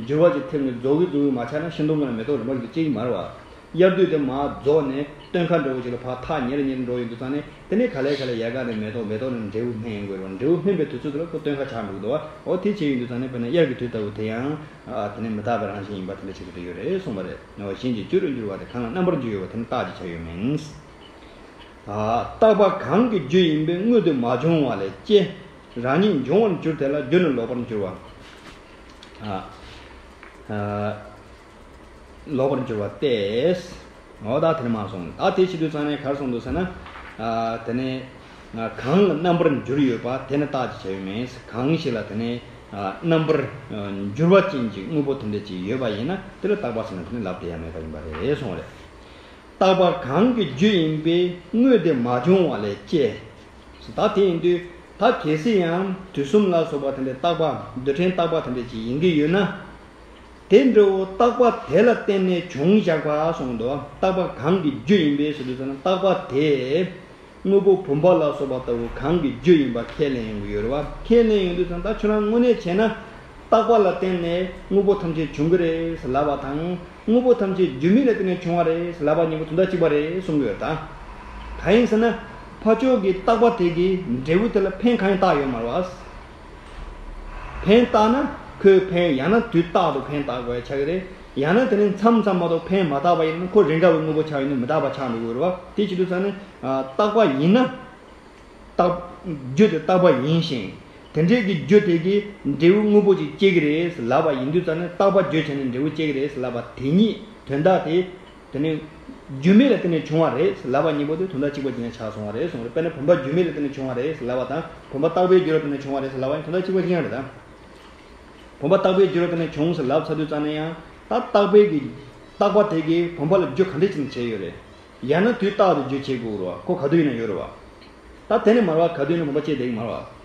འགྱུར་བ་ཅིག་ཐེབས་ནས་རྫོགས་གི་རྫོགས་གི་མ་ཆགས་ན། ཤིང་སྡོང་གི་ནང་མེ་ཏོག་རིམ་པ་བཞིན་དུ་སྐྱེ་གི་མ་རེད་བ། དབྱར་དུས་དེ་མར་རྫོགས་ནས་སྟོན་ཁ་འདྲ་བོ་ཅིག་ལ་ཕར་ཐག་ཉེ་རུ་ཉེ་རུ་འགྲོ་ཡོང་དུས་ཙང་ནས། དེ་ནས་ག་ལེ་ག་ལེ་ཡལ་ག་ནས་མེ་ཏོག། མེ་ཏོག་ནས་འབྲས་བུ་སྨིན་ཡོང་གི་རེད་བ། འབྲས་བུ་སྨིན་པའི་དུས་ཚོད་དེ་ལ་ཁོ་སྟོན་ཁ་ཆགས་འགྲོ་གི་འདུག་བ། འོ་དེ་བྱས་ཡོང་དུས་ཙང་ནས་དཔེར་ན་དབྱར་གྱི་དུས་ལྟ་བུ་དེ་ཡང་། ཨ། དེ་ནི་མི་རྟག་པའི་རང་བཞིན་ཡིན་པ་དེ་འདྲ་ཞིག་ཏུ་ཡོད་རེད་གསུངས་པ་རེད། ནོ། གཞན་གྱི་རྒྱུ་རུ་འགྱུར་བ་སྟེ། གང་ལ་རྣམ་པར་འགྱུར་ཡོད་པ། དེ་ནི་རྟག་ཅེས་བྱ་ཡོད་མིན། ཨ། རྟག་པ་གང་གི་རྒྱུ་ཡིན་པས་དངོས་དེ་མ་བྱུང་བ་ལས་སྐྱེ། རང་ཉིད་འབྱུང་བར་འགྱུར་དེ་ལ། རྒྱུ་ནི་ལོག་པར་འགྱུར་བ། ཨ། ཨ། ལོག་པར་འགྱུར་བ་སྟེ། འོ་ད་དེ་ནི་མ་སོང་། ད་དེ་བྱེད་དུས་ཙང་ནས་ག་རེ་གསུངས་འདུག་ཟེར་ན། ཨ། དེ་ནི་གང་ལ་རྣམ་པར་འགྱུར་ཡོད་པ། དེ་ནི་རྟག་ཅེས་བྱ་ཡོད་མིན། གང་ཞིག་ལ་དེ་ནི་རྣམ་པར་འགྱུར་བ་ཅན་གྱི་དངོས་པོ་དེ་འདྲ་ཅིག་ཡོད་པ་ཡིན་ན། དེ་ལ་རྟག་པ་ཟེར་ན་དེ་ནི་ལབ་བསྡད་ཡ་མེད་པ་ཡིན་པ་རེད་གསུངས་པ་རེད། རྟག་པ་གང་གི་རྒྱུ་ཡིན་པས་དངོས་དེ་མ་བྱུང་བ་ལས་སྐྱེ། ད་དེ་ཡིན་དུས་ད་གལ་སྲིད་ཡང་དུས་གསུམ་ལ་སོགས་པ་དེ་འདྲའི་རྟག་པ། རྡུལ་ཕྲན་རྟག་པ་དེ་འདྲ་ཅིག་ཡིན་གྱི་ཡོད་ན། དེ་འདྲ་བོ་རྟག་པ་དེ་ལ་བརྟེན་ནས་བྱུང་བཞག་པ་གསུངས་འདུག། རྟག་པ་གང་གི་རྒྱུ་ཡིན་པས་ཟེར་དུས་ཙང་ན། རྟག་པ་དེ་དངོས་པོ་བུམ་པ་ལ་སོགས་པ་ལྟ་བུ་གང་གི་རྒྱུ་ཡིན་པ་ཁས་ལེན་ཡོང་གི་ཡོད་རེད་བ། ཁས་ལེན་ཡོང་དུས་ཙང་ད་ཁྱོད་རང་དངོས་གནས་བྱས་ན། རྟག་པ་ལ་བརྟེན་ནས་དངོས་པོ་ཐམས་ཅད་བྱུང་གི་རེད་ཟེར་ལབ་པ་དང་། དངོས་པོ་ཐམས་ཅད་རྒྱུ་མེད་ལ་བརྟེན་ནས་བྱུང་བ་རེད་ཟེར་ལབ་པ་གཉིས་པོ་དོན་དག་གཅིག་པ་རེད་གསུང་གི་ཡོད་ད། གང་ཡིན་ཟེར་ན། ཕར་ཕྱོགས་ཀྱི་རྟག་པ་དེ་གིས་འབྲས་བུ་དེ་ལ་ཕན་གང་ཡང་བཏགས་ཡོད་མ་རེད་བ། ཕན་བཏགས་ན་ཁོས་ཕན། ཡང་ན་དུས་རྟག་ཏུ་ཕན་བཏགས་དགོས་ཡ་ཆགས་ཀྱི་རེད། ཡང་ན་དེ་ནི་མཚམས་མཚམས་མ་གཏོགས་ཕན་མ་བཏགས་པ་ཡིན་ན། ཁོ་རེས་འགའ་བའི་དངོས་པོ་ཆགས་ཡོང་དུས་མི་རྟག་པ་ཆགས་འགྲོ་གི་ཡོད་རེད་བ། དེ་བྱེད་དུས་ཙང་ནས། ཨ། རྟག་པ་ཡིན་ན། རྟག་རྒྱུ་དེ་རྟག་པ་ཡིན་ཞིང་། དེ་འདྲའི་གི་རྒྱུ་དེ་གིས་འབྲས་བུ་དངོས་པོ་ཅིག་སྐྱེ་གི་རེད་ལབ་པ་ཡིན་དུས་ཙང་ནས། རྟག་པ་རྒྱུ་བྱས་ནས་འབྲས་བུ་སྐྱེ་གི་རེད་ལབ་པ་དེ་ཉིད་དོན་དག་དེ། དེ་ནི་རྒྱུ་མེད་ལ་བརྟེན་ནས་བྱུང་བ་རེད་ལབ་པ་གཉིས་པོ་དེ་དོན་དག་གཅིག་པ་གཅིག་རྐྱང་ཆགས་སོང་བ་རེད་གསུངས་རེད། དཔེར་ན་བུམ་པ་རྒྱུ་མེད་ལ་བརྟེན་ནས་བྱུང་བ་རེད་ལབ་པ་དང་། བུམ་པ་རྟག་པའི་རྒྱུ་ལ་བརྟེན་ནས་བྱུང་བ་རེད་ལབ་པ་ཡང་དོན་དག་གཅིག་པ་གཅིག་རྐྱང་རེད་ད། བུམ་པ་རྟག་པའི་རྒྱུ་ལ་བརྟེན་ནས་བྱུང་ཟེར་ལབ་ཚར་དུས་ཙང་ནས་ཡང་། ད་རྟག་པའི་གི་རྟག་པ་དེ་གིས་བུམ་པ་ལ་རྒྱུ་ག་འདྲ་ཅིག་བྱས་ཡོད་རེད། ཡང་ན་དུས་རྟག་ཏུ་རྒྱུ་བྱེད་དགོས་རེད་བ། ཁོ་ག་དུས་ཡིན་ན་ཡོད་རེད་བ། ད་དེ་ནས་མར་བ་ག་དུས་ཡིན་ན་བུམ་པ་སྐྱེ་བསྡད་ཀྱི་མ་རེད་བ།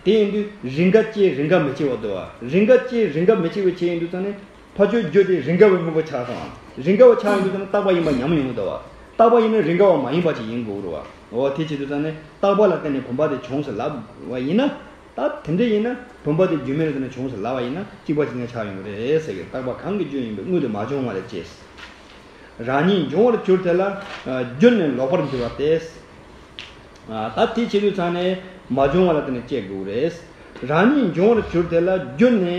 དེ་ཡིན་དུས་རེས་འགའ་སྐྱེ་རེས་འགའ་མི་སྐྱེ་བ་འདུག་བ། རེས་འགའ་སྐྱེ་རེས་འགའ་མི་སྐྱེ་བའི་ཆ་ཡིན་དུས་ཙང་ནས། ཕར་ཕྱོགས་རྒྱུ་དེ་རེས་འགའ་བའི་དངོས་པོ་ཆགས་སོང་བ། རེས་འགའ་བ་ཆགས་ཡོང་དུས་ཙང་ནས་རྟག་པ་ཡིན་པ་ཉམས་ཡོང་གི་འདུག་བ། རྟག་པ་ཡིན་ན་རེས་འགའ་བ་མ་ཡིན་པ་ཅིག་ཡིན་དགོས་རེད་བ། འོ་དེ་བྱེད་དུས་ཙང་ནས་རྟག་པ་ལ་བརྟེན་ནས་བུམ་པ་དེ་བྱུང་ཟེར་ལབ་པ་ཡིན་ན། ད་དེ་འདྲ་ཡིན་ན་བུམ་པ་དེ་རྒྱུ་མེད་ལ་བརྟེན་ནས་བྱུང་ཟེར་ལབ་པ་ཡིན་ན་གཅིག་པ་གཅིག་རྐྱང་ཆགས་ཡོང་གི་རེད་ཟེར་གི། རྟག་པ་གང་གི་རྒྱུ་ཡིན་པས་དངོས་དེ་མ་བྱུང་བ་ལས་སྐྱེས། རང་ཉིད་འབྱུང་བར་གྱུར་དེ་ལ། ཨ། རྒྱུ་ནི་ལོག་པར་འགྱུར་བ་སྟེ། ཨ། ད་དེ་བྱེད་དུས་ཙང་ནས་མ་བྱུང་བ་ལ་བརྟེན་ནས་སྐྱེ་དགོས་རེད། རང་ཉིད་འབྱུང་བར་གྱུར་དེ་ལ་རྒྱུ་ནི།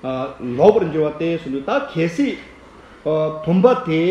ཨ། ལོག་པར་འགྱུར་བ་སྟེ་གསུངས་འདུག། ད་གལ་སྲིད། ཨ། བུམ་པ་དེ།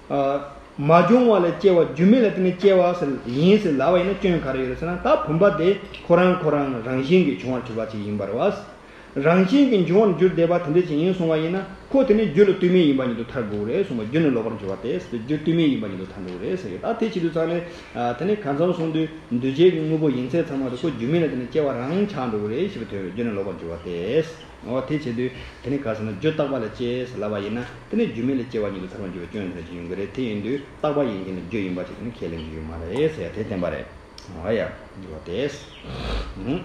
ཨ། མ་བྱུང་བ་ལས་སྐྱེ་བ། རྒྱུ་མེད་ལ་བརྟེན་ནས་སྐྱེ་བ་ཟེར་ཡིན་ཟེར་ལབ་པ་ཡིན་ན་སྐྱོན་ག་རེ་ཡོད་རེད་ཟེར་ན། ད་བུམ་པ་དེ་ཁོ་རང་ཁོ་རང་རང་བཞིན་གྱིས་འབྱུང་བར་གྱུར་པ་ཅིག་ཡིན་པ་རེད་བ། རང་བཞིན་གྱིས་འབྱུང་བར་གྱུར་བསྡད་པ་དེ་འདྲ་ཅིག་ཡིན་སོང་བ་ཡིན་ན། ཁོ་དེ་ནི་རྒྱུ་ལ་ལྟོས་མེད་ཡིན་པ་ཉིད་དུ་ཐལ་དགོས་རེད་གསུངས་པ། རྒྱུ་ནི་ལོག་པར་འགྱུར་བ་སྟེ། རྒྱུ་ལྟོས་མེད་ཡིན་པ་ཉིད་དུ་ཐལ་འགྲོ་གི་རེད་ཟེར་གི། ད་དེ་བྱེད་དུས་ཙང་ནས། ཨ། དེ་ནི་གང་ཙམ་སོང་དུས་འདུས་བྱས་ཀྱི་དངོས་པོ་ཡིན་ཚད་ཚང་མ་དེ་ཁོ་རྒྱུ་མེད་ལ་བརྟེན་ནས་སྐྱེ་བ་རང་ཆགས་འགྲོ་གི་རེད་ཞེས་པའི་དོན་རེད། རྒྱུ་ནི་ལོག་པར་འགྱུར་བ་སྟེ། འོ་དེ་བྱེད་དུས་དེ་ནི་ག་ཟེར་ན། རྒྱུ་རྟག་པ་ལ་སྐྱེས་ཟེར་ལབ་པ་ཡིན་ན། དེ་ནི་རྒྱུ་མེད་ལ་སྐྱེ་བ་ཉིད་དུ་ཐལ་བར་འགྱུར་བའི་སྐྱོན་དེ་འདྲ་ཅིག་ཡོང་གི་རེད། དེ་ཡིན་དུས་རྟག་པ་ཡིན་མཁན་ནི་རྒྱུ་ཡིན་པ་ཅིག་དེ་ནི་ཁས་ལེན་གྱི་ཡོད་མ་རེད་ཟེར་ཡ་དེ་བསྟན་པ་རེད། འོ་ཡ། འགྱུར་བ་སྟེ། ཨུ།